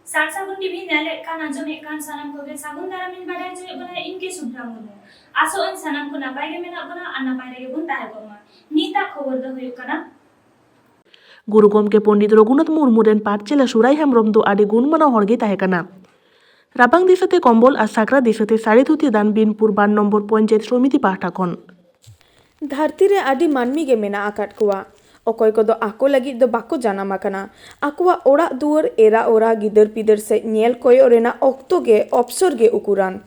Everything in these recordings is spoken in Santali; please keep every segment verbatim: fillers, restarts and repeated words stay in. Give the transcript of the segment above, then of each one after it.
ᱥᱟᱨ ᱥᱟᱹᱜᱩᱱ ᱴᱤᱵᱷᱤ ᱧᱮᱞᱮᱫ ᱠᱟᱱ, ᱟᱸᱡᱚᱢᱮᱫ ᱠᱟᱱ ᱥᱟᱱᱟᱢ ᱠᱚᱜᱮ ᱥᱟᱹᱜᱩᱱ ᱫᱟᱨᱟᱢ ᱤᱧ ᱵᱟᱰᱟᱭ ᱦᱚᱪᱚᱭᱮᱫ ᱵᱚᱱᱟ, ᱤᱧ ᱜᱮ ᱥᱩᱵᱷᱨᱟ ᱢᱩᱨᱢᱩ᱾ ᱟᱥᱚᱜ ᱟᱹᱧ ᱥᱟᱱᱟᱢ ᱠᱚ ᱱᱟᱯᱟᱭ ᱜᱮ ᱢᱮᱱᱟᱜ ᱵᱚᱱᱟ ᱟᱨ ᱱᱟᱯᱟᱭ ᱨᱮᱜᱮ ᱵᱚᱱ ᱛᱟᱦᱮᱸ ᱠᱚᱜ ᱢᱟ᱾ ᱱᱤᱛᱟᱜ ᱠᱷᱚᱵᱚᱨ ᱫᱚ ᱦᱩᱭᱩᱜ ᱠᱟᱱᱟ᱾ ᱜᱩᱨᱩ ᱜᱚᱢᱠᱮ ᱯᱚᱱᱰᱤᱛ ᱨᱚᱜᱷᱩᱱᱟᱛᱷ ᱢᱩᱨᱢᱩ ᱨᱮᱱ ᱯᱟᱴᱪᱮᱞᱟ ᱥᱩᱨᱟᱭ ᱦᱮᱢᱵᱽᱨᱚᱢ ᱫᱚ ᱟᱹᱰᱤ ᱜᱩᱱᱢᱟᱱᱟᱣ ᱦᱚᱲ ᱜᱮ ᱛᱟᱦᱮᱸ ᱠᱟᱱᱟ᱾ ᱨᱟᱵᱟᱝ ᱫᱤᱥᱟᱹᱛᱮ ᱠᱚᱢᱵᱚᱞ ᱟᱨ ᱥᱟᱠᱨᱟ ᱫᱤᱥᱟᱹᱛᱮ ᱥᱟᱹᱲᱤ ᱫᱷᱩᱛᱤ ᱫᱟᱱ ᱵᱤᱱᱯᱩᱨ ᱵᱟᱨ ᱱᱚᱢᱵᱚᱨ ᱯᱚᱧᱪᱟᱭᱮᱛ ᱥᱚᱢᱤᱛᱤ ᱯᱟᱦᱴᱟ ᱠᱷᱚᱱ᱾ ᱫᱷᱟᱹᱨᱛᱤ ᱨᱮ ᱟᱹᱰᱤ ᱢᱟᱹᱱᱢᱤ ᱜᱮ ᱢᱮᱱᱟᱜ ᱟᱠᱟᱫ ᱠᱚᱣᱟ᱾ ᱚᱠᱚᱭ ᱠᱚᱫᱚ ᱟᱠᱚ ᱞᱟᱹᱜᱤᱫ ᱫᱚ ᱵᱟᱠᱚ ᱡᱟᱱᱟᱢ ᱟᱠᱟᱱᱟ᱾ ᱟᱠᱚᱣᱟᱜ ᱚᱲᱟᱜ ᱫᱩᱣᱟᱹᱨ, ᱮᱨᱟ ᱚᱨᱟ, ᱜᱤᱫᱟᱹᱨ ᱯᱤᱫᱟᱹᱨ ᱥᱮᱫ ᱧᱮᱞ ᱠᱚᱭᱚᱜ ᱨᱮᱱᱟᱜ ᱚᱠᱛᱚ ᱜᱮ, ᱚᱯᱥᱚᱨ ᱜᱮ ᱩᱠᱩᱨᱟᱱ᱾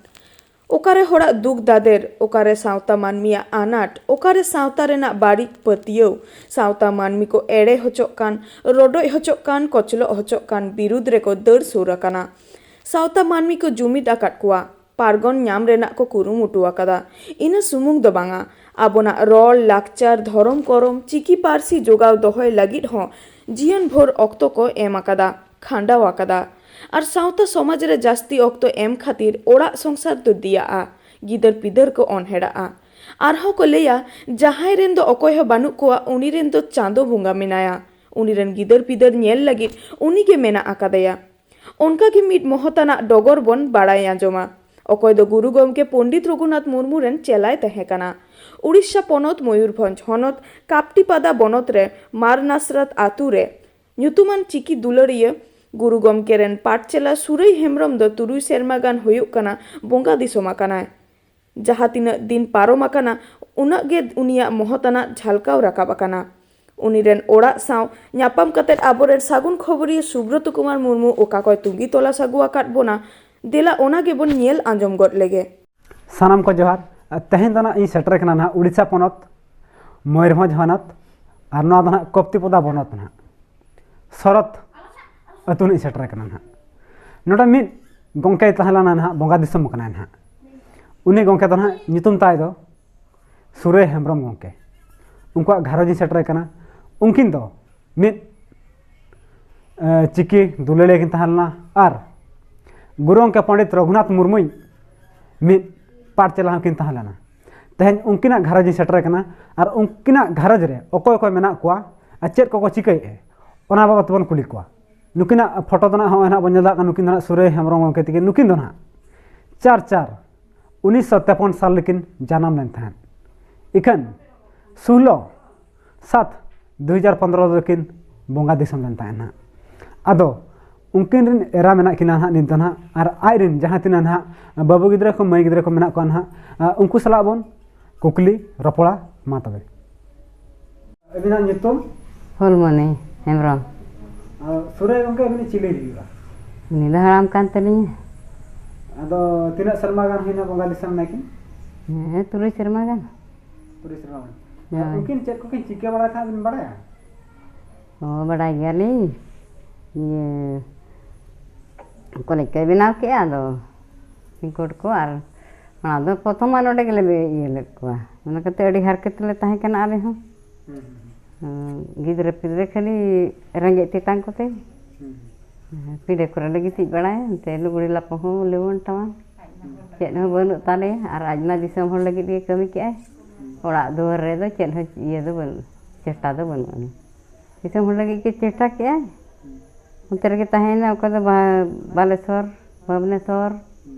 ᱚᱠᱟᱨᱮ ᱦᱚᱲᱟᱜ ᱫᱩᱠ ᱫᱟᱫᱮᱨ, ᱚᱠᱟᱨᱮ ᱥᱟᱶᱛᱟ ᱢᱟᱹᱱᱢᱤᱭᱟᱜ ᱟᱱᱟᱴ, ᱚᱠᱟᱨᱮ ᱥᱟᱶᱛᱟ ᱨᱮᱱᱟᱜ ᱵᱟᱹᱲᱤᱡ ᱯᱟᱹᱛᱭᱟᱹᱣ, ᱥᱟᱶᱛᱟ ᱢᱟᱹᱱᱢᱤ ᱠᱚ ᱮᱲᱮ ᱦᱚᱪᱚᱜ ᱠᱟᱱ, ᱨᱚᱰᱚᱡ ᱦᱚᱪᱚᱜ ᱠᱟᱱ, ᱠᱚᱪᱞᱚᱜ ᱦᱚᱪᱚᱜ ᱠᱟᱱ ᱵᱤᱨᱩᱫᱽ ᱨᱮᱠᱚ ᱫᱟᱹᱲ ᱥᱩᱨ ᱟᱠᱟᱱᱟ᱾ ᱥᱟᱶᱛᱟ ᱢᱟᱹᱱᱢᱤ ᱠᱚ ᱡᱩᱢᱤᱫ ᱟᱠᱟᱫ ᱠᱚᱣᱟ, ᱯᱟᱨᱜᱚᱱ ᱧᱟᱢ ᱨᱮᱱᱟᱜ ᱠᱚ ᱠᱩᱨᱩᱢᱩᱴᱩ ᱟᱠᱟᱫᱟ᱾ ᱤᱱᱟᱹ ᱥᱩᱢᱩᱝ ᱫᱚ ᱵᱟᱝᱟ, ᱟᱵᱚᱱᱟᱜ ᱨᱚᱲ, ᱞᱟᱠᱪᱟᱨ, ᱫᱷᱚᱨᱚᱢ ᱠᱚᱨᱚᱢ, ᱪᱤᱠᱤ ᱯᱟᱹᱨᱥᱤ ᱡᱚᱜᱟᱣ ᱫᱚᱦᱚᱭ ᱞᱟᱹᱜᱤᱫ ᱦᱚᱸ ᱡᱤᱭᱚᱱ ᱵᱷᱳᱨ ᱚᱠᱛᱚ ᱠᱚ ᱮᱢ ᱟᱠᱟᱫᱟ, ᱠᱷᱟᱸᱰᱟᱣ ᱟᱠᱟᱫᱟ᱾ ᱟᱨ ᱥᱟᱶᱛᱟ ᱥᱚᱢᱟᱡᱽ ᱨᱮ ᱡᱟᱹᱥᱛᱤ ᱚᱠᱛᱚ ᱮᱢ ᱠᱷᱟᱹᱛᱤᱨ ᱚᱲᱟᱜ ᱥᱚᱝᱥᱟᱨ ᱫᱚ ᱫᱤᱭᱟᱜᱼᱟ, ᱜᱤᱫᱟᱹᱨ ᱯᱤᱫᱟᱹᱨ ᱠᱚ ᱚᱱᱦᱮᱲᱟᱜᱼᱟ᱾ ᱟᱨᱦᱚᱸ ᱠᱚ ᱞᱟᱹᱭᱟ, ᱡᱟᱦᱟᱸᱭ ᱨᱮᱱ ᱫᱚ ᱚᱠᱚᱭ ᱦᱚᱸ ᱵᱟᱹᱱᱩᱜ ᱠᱚᱣᱟ, ᱩᱱᱤ ᱨᱮᱱ ᱫᱚ ᱪᱟᱸᱫᱚ ᱵᱚᱸᱜᱟ ᱢᱮᱱᱟᱭᱟ᱾ ᱩᱱᱤ ᱨᱮᱱ ᱜᱤᱫᱟᱹᱨ ᱯᱤᱫᱟᱹᱨ ᱧᱮᱞ ᱞᱟᱹᱜᱤᱫ ᱩᱱᱤ ᱜᱮ ᱢᱮᱱᱟᱜ ᱟᱠᱟᱫᱮᱭᱟ᱾ ᱚᱱᱠᱟ ᱜᱮ ᱢᱤᱫ ᱢᱚᱦᱚᱛᱟᱱᱟᱜ ᱰᱚᱜᱚᱨ ᱵᱚᱱ ᱵᱟᱲᱟᱭ ᱟᱸᱡᱚᱢᱟ᱾ ᱚᱠᱚᱭ ᱫᱚ ᱜᱩᱨᱩ ᱜᱚᱢᱠᱮ ᱯᱚᱱᱰᱤᱛ ᱨᱚᱜᱷᱩᱱᱟᱛᱷ ᱢᱩᱨᱢᱩ ᱨᱮᱱ ᱪᱮᱞᱟᱭ ᱛᱟᱦᱮᱸ ᱠᱟᱱᱟ᱾ ᱩᱲᱤᱥᱥᱟ ᱯᱚᱱᱚᱛ ᱢᱚᱭᱩᱨᱵᱷᱚᱸᱡᱽ ᱦᱚᱱᱚᱛ ᱠᱟᱯᱴᱤᱯᱟᱫᱟ ᱵᱚᱱᱚᱛ ᱨᱮ ᱢᱟᱨᱱᱟᱥᱨᱟᱛ ᱟᱛᱩ ᱨᱮ ᱧᱩᱛᱩᱢᱟᱱ ᱪᱤᱠᱤ ᱫᱩᱞᱟᱹᱲᱤᱭᱟᱹ ᱜᱩᱨᱩ ᱜᱚᱢᱠᱮ ᱨᱮᱱ ᱯᱟᱴᱪᱮᱞᱟ ᱥᱩᱨᱟᱹᱭ ᱦᱮᱢᱵᱽᱨᱚᱢ ᱫᱚ ᱛᱩᱨᱩᱭ ᱥᱮᱨᱢᱟ ᱜᱟᱱ ᱦᱩᱭᱩᱜ ᱠᱟᱱᱟ ᱵᱚᱸᱜᱟ ᱫᱤᱥᱚᱢ ᱟᱠᱟᱱᱟᱭ᱾ ᱡᱟᱦᱟᱸ ᱛᱤᱱᱟᱹᱜ ᱫᱤᱱ ᱯᱟᱨᱚᱢ ᱟᱠᱟᱱᱟ, ᱩᱱᱟᱹᱜ ᱜᱮ ᱩᱱᱤᱭᱟᱜ ᱢᱚᱦᱚᱛᱟᱱᱟᱜ ᱡᱷᱟᱞᱠᱟᱣ ᱨᱟᱠᱟᱵ ᱟᱠᱟᱱᱟ᱾ ᱩᱱᱤ ᱨᱮᱱ ᱚᱲᱟᱜ ᱥᱟᱶ ᱧᱟᱯᱟᱢ ᱠᱟᱛᱮ ᱟᱵᱚᱨᱮᱱ ᱥᱟᱹᱜᱩᱱ ᱠᱷᱚᱵᱚᱨᱤᱭᱟᱹ ᱥᱩᱵᱨᱚᱛ ᱠᱩᱢᱟᱨ ᱢᱩᱨᱢᱩ ᱚᱠᱟ ᱠᱚᱭ ᱛᱩᱸᱜᱤ ᱛᱚᱞᱟᱥ ᱟᱹᱜᱩ ᱟᱠᱟᱫ ᱵᱚᱱᱟ, ᱫᱮᱞᱟ ᱚᱱᱟ ᱜᱮᱵᱚᱱ ᱧᱮᱞ ᱟᱸᱡᱚᱢ ᱜᱚᱫ ᱞᱮᱜᱮ᱾ ᱥᱟᱱᱟᱢ ᱠᱚ ᱡᱚᱦᱟᱨ᱾ ᱛᱮᱦᱮᱧ ᱫᱚ ᱱᱟᱦᱟᱜ ᱤᱧ ᱥᱮᱴᱮᱨ ᱠᱟᱱᱟ ᱱᱟᱦᱟᱜ ᱩᱲᱤᱥᱥᱟ ᱯᱚᱱᱚᱛ, ᱢᱚᱭᱩᱨᱵᱷᱚᱸᱡᱽ ᱦᱚᱱᱚᱛ, ᱟᱨ ᱱᱚᱣᱟ ᱫᱚ ᱱᱟᱦᱟᱜ ᱠᱚᱯᱛᱤᱯᱚᱫᱟ ᱵᱚᱱᱚᱛ ᱱᱟᱦᱟᱜ᱾ ᱥᱚᱨᱚᱛ ᱟᱹᱛᱩ ᱱᱟᱦᱟᱜ ᱤᱧ ᱥᱮᱴᱮᱨ ᱠᱟᱱᱟ ᱱᱟᱦᱟᱜ᱾ ᱱᱚᱰᱮ ᱢᱤᱫ ᱜᱚᱢᱠᱮᱭ ᱛᱟᱦᱮᱸ ᱞᱮᱱᱟ ᱱᱟᱦᱟᱜ, ᱵᱚᱸᱜᱟ ᱫᱤᱥᱚᱢ ᱠᱟᱱᱟᱭ ᱱᱟᱦᱟᱜ᱾ ᱩᱱᱤ ᱜᱚᱢᱠᱮ ᱫᱚ ᱱᱟᱦᱟᱜ ᱧᱩᱛᱩᱢ ᱛᱟᱭ ᱫᱚ ᱥᱩᱨᱟᱹᱭ ᱦᱮᱢᱵᱽᱨᱚᱢ ᱜᱚᱢᱠᱮ᱾ ᱩᱱᱠᱩᱣᱟᱜ ᱜᱷᱟᱨᱚᱸᱡᱽ ᱤᱧ ᱥᱮᱴᱮᱨ ᱠᱟᱱᱟ᱾ ᱩᱱᱠᱤᱱ ᱫᱚ ᱢᱤᱫ, ᱮ, ᱪᱤᱠᱤ ᱫᱩᱞᱟᱹᱲᱤᱭᱟᱹ ᱠᱤᱱ ᱛᱟᱦᱮᱸ ᱞᱮᱱᱟ ᱟᱨ ᱜᱩᱨᱩ ᱜᱚᱢᱠᱮ ᱯᱚᱱᱰᱤᱛ ᱨᱚᱜᱷᱩᱱᱟᱛᱷ ᱢᱩᱨᱢᱩᱭ ᱢᱤᱫ ᱯᱟᱴ ᱪᱮᱞᱟ ᱦᱚᱸᱠᱤᱱ ᱛᱟᱦᱮᱸ ᱞᱮᱱᱟ᱾ ᱛᱮᱦᱮᱧ ᱩᱱᱠᱤᱱᱟᱜ ᱜᱷᱟᱨᱚᱸᱡᱽ ᱤᱧ ᱥᱮᱴᱮᱨ ᱠᱟᱱᱟ ᱟᱨ ᱩᱱᱠᱤᱱᱟᱜ ᱜᱷᱟᱨᱚᱸᱡᱽ ᱨᱮ ᱚᱠᱚᱭ ᱚᱠᱚᱭ ᱢᱮᱱᱟᱜ ᱠᱚᱣᱟ ᱟᱨ ᱪᱮᱫ ᱠᱚᱠᱚ ᱪᱤᱠᱟᱹᱭᱮᱫᱼᱟ, ᱚᱱᱟ ᱵᱟᱵᱚᱫ ᱛᱮᱵᱚᱱ ᱠᱩᱞᱤ ᱠᱚᱣᱟ᱾ ᱱᱩᱠᱤᱱᱟᱜ ᱯᱷᱳᱴᱳ ᱫᱚ ᱱᱟᱜ ᱦᱚᱸᱜᱼᱚᱭ ᱱᱟᱜ ᱵᱚᱱ ᱧᱮᱞ ᱫᱟᱲᱮᱭᱟᱜ ᱠᱟᱱᱟ, ᱱᱩᱠᱤᱱ ᱫᱚ ᱱᱟᱜ ᱥᱩᱨᱟᱹᱭ ᱦᱮᱢᱵᱨᱚᱢ ᱜᱚᱢᱠᱮ ᱛᱤᱠᱤᱱ, ᱱᱩᱠᱤᱱ ᱫᱚ ᱱᱟᱜ ᱪᱟᱨ ᱪᱟᱨ ᱩᱱᱤᱥᱥᱚ ᱛᱮᱯᱚᱱ ᱥᱟᱞ ᱨᱮᱠᱤᱱ ᱡᱟᱱᱟᱢ ᱞᱮᱱ ᱛᱟᱦᱮᱸᱫ᱾ ᱤᱠᱷᱟᱹᱱ ᱥᱳᱞᱞᱳ ᱥᱟᱛ ᱫᱩ ᱦᱟᱡᱟᱨ ᱯᱚᱱᱫᱽᱨᱚ ᱨᱮᱠᱤᱱ ᱵᱚᱸᱜᱟ ᱫᱤᱥᱚᱢ ᱞᱮᱱ ᱛᱟᱦᱮᱸᱫ ᱱᱟᱜ᱾ ᱟᱫᱚ ᱩᱱᱠᱤᱱ ᱨᱮᱱ ᱮᱨᱟ ᱢᱮᱱᱟᱜ ᱠᱤᱱᱟ ᱱᱟᱜ ᱱᱤᱛ ᱫᱚ ᱱᱟᱜ, ᱟᱨ ᱟᱡ ᱨᱮᱱ ᱡᱟᱦᱟᱸ ᱛᱤᱱᱟᱹᱜ ᱱᱟᱜ ᱵᱟᱹᱵᱩ ᱜᱤᱫᱽᱨᱟᱹ ᱠᱚ, ᱢᱟᱹᱭ ᱜᱤᱫᱽᱨᱟᱹ ᱠᱚ ᱢᱮᱱᱟᱜ ᱠᱚᱣᱟ ᱱᱟᱜ, ᱩᱱᱠᱩ ᱥᱟᱞᱟᱜ ᱵᱚᱱ ᱠᱩᱠᱞᱤ ᱨᱚᱯᱚᱲᱟ᱾ ᱢᱟ ᱛᱚᱵᱮ, ᱟᱹᱵᱤᱱᱟᱜ ᱧᱩᱛᱩᱢ? ᱯᱷᱩᱞᱢᱚᱱᱤ ᱦᱮᱢᱵᱨᱚᱢ᱾ ᱟᱨ ᱥᱩᱨᱟᱹᱭ ᱜᱚᱢᱠᱮ, ᱟᱹᱵᱤᱱᱤᱡ ᱪᱤᱞᱤ ᱦᱩᱭᱩᱜᱼᱟ? ᱩᱱᱤ ᱫᱚ ᱦᱟᱲᱟᱢ ᱠᱟᱱ ᱛᱟᱹᱞᱤᱧᱟ᱾ ᱟᱫᱚ ᱛᱤᱱᱟᱹᱜ ᱥᱮᱨᱢᱟ ᱜᱟᱱ ᱦᱩᱭᱱᱟ ᱵᱚᱸᱜᱟ ᱫᱤᱥᱚᱢ ᱱᱟᱭᱠᱤᱱ? ᱦᱮᱸ, ᱛᱩᱨᱩᱭ ᱥᱮᱨᱢᱟ ᱜᱟᱱ᱾ ᱛᱩᱨᱩᱭ ᱥᱮᱨᱢᱟ ᱜᱟᱱ᱾ ᱟᱨ ᱦᱳᱭ᱾ ᱩᱱᱠᱤᱱ ᱪᱮᱫ ᱠᱚᱠᱤᱱ ᱪᱤᱠᱟᱹ ᱵᱟᱲᱟᱭ ᱛᱟᱦᱮᱸᱫ, ᱵᱤᱱ ᱵᱟᱲᱟᱭᱟ? ᱚ, ᱵᱟᱰᱟᱭ ᱜᱮᱭᱟᱞᱤᱧ᱾ ᱤᱭᱟᱹ, ᱠᱚᱞᱮᱡᱽ ᱠᱚᱭ ᱵᱮᱱᱟᱣ ᱠᱮᱜᱼᱟ, ᱟᱫᱚ ᱦᱤᱸᱠᱚᱲ ᱠᱚ ᱟᱨ ᱚᱱᱟ ᱫᱚ ᱯᱨᱚᱛᱷᱚᱢ ᱢᱟ ᱱᱚᱰᱮ ᱜᱮᱞᱮ ᱤᱭᱟᱹ ᱞᱮᱫ ᱠᱚᱣᱟ᱾ ᱚᱱᱟ ᱠᱟᱛᱮ ᱟᱹᱰᱤ ᱦᱟᱨᱠᱮᱛ ᱞᱮ ᱛᱟᱦᱮᱸ ᱠᱟᱱᱟ ᱟᱞᱮ ᱦᱚᱸ᱾ ᱦᱩᱸ, ᱦᱩᱸ, ᱦᱩᱸ᱾ ᱦᱩᱸ, ᱜᱤᱫᱽᱨᱟᱹ ᱯᱤᱫᱽᱨᱟᱹ ᱠᱷᱟᱹᱞᱤ ᱨᱮᱸᱜᱮᱡ ᱛᱮᱛᱟᱝ ᱠᱚᱛᱮ᱾ ᱦᱩᱸ, ᱦᱩᱸ᱾ ᱯᱤᱸᱰᱟᱹ ᱠᱚᱨᱮ ᱞᱮ ᱜᱤᱛᱤᱡ ᱵᱟᱲᱟᱭᱟ, ᱮᱱᱛᱮ ᱞᱩᱜᱽᱲᱤ ᱞᱟᱯᱚ ᱦᱚᱸ ᱞᱩᱣᱟᱹᱱ ᱛᱟᱢᱟ᱾ ᱦᱩᱸ᱾ ᱪᱮᱫ ᱦᱚᱸ ᱵᱟᱹᱱᱩᱜ ᱛᱟᱞᱮᱭᱟ, ᱟᱨ ᱟᱡ ᱢᱟ ᱫᱤᱥᱚᱢ ᱦᱚᱲ ᱞᱟᱹᱜᱤᱫ ᱜᱮ ᱠᱟᱹᱢᱤ ᱠᱮᱜᱼᱟᱭ᱾ ᱦᱩᱸ᱾ ᱚᱲᱟᱜ ᱫᱩᱣᱟᱹᱨ ᱨᱮᱫᱚ ᱪᱮᱫ ᱦᱚᱸ ᱤᱭᱟᱹ ᱫᱚ ᱵᱟᱹᱱᱩᱜ, ᱪᱮᱥᱴᱟ ᱫᱚ ᱵᱟᱹᱱᱩᱜ ᱟᱹᱱᱤᱡ᱾ ᱫᱤᱥᱚᱢ ᱦᱚᱲ ᱞᱟᱹᱜᱤᱫ ᱜᱮ ᱪᱮᱥᱴᱟ ᱠᱮᱜᱼᱟᱭ᱾ ᱦᱩᱸ᱾ ᱚᱱᱛᱮ ᱨᱮᱜᱮ ᱛᱟᱦᱮᱸᱭᱮᱱᱟ, ᱚᱠᱚᱭ ᱫᱚ ᱵᱟ-, ᱵᱟᱞᱮᱥᱚᱨ, ᱵᱷᱩᱵᱽᱱᱮᱥᱚᱨ, ᱦᱩᱸ᱾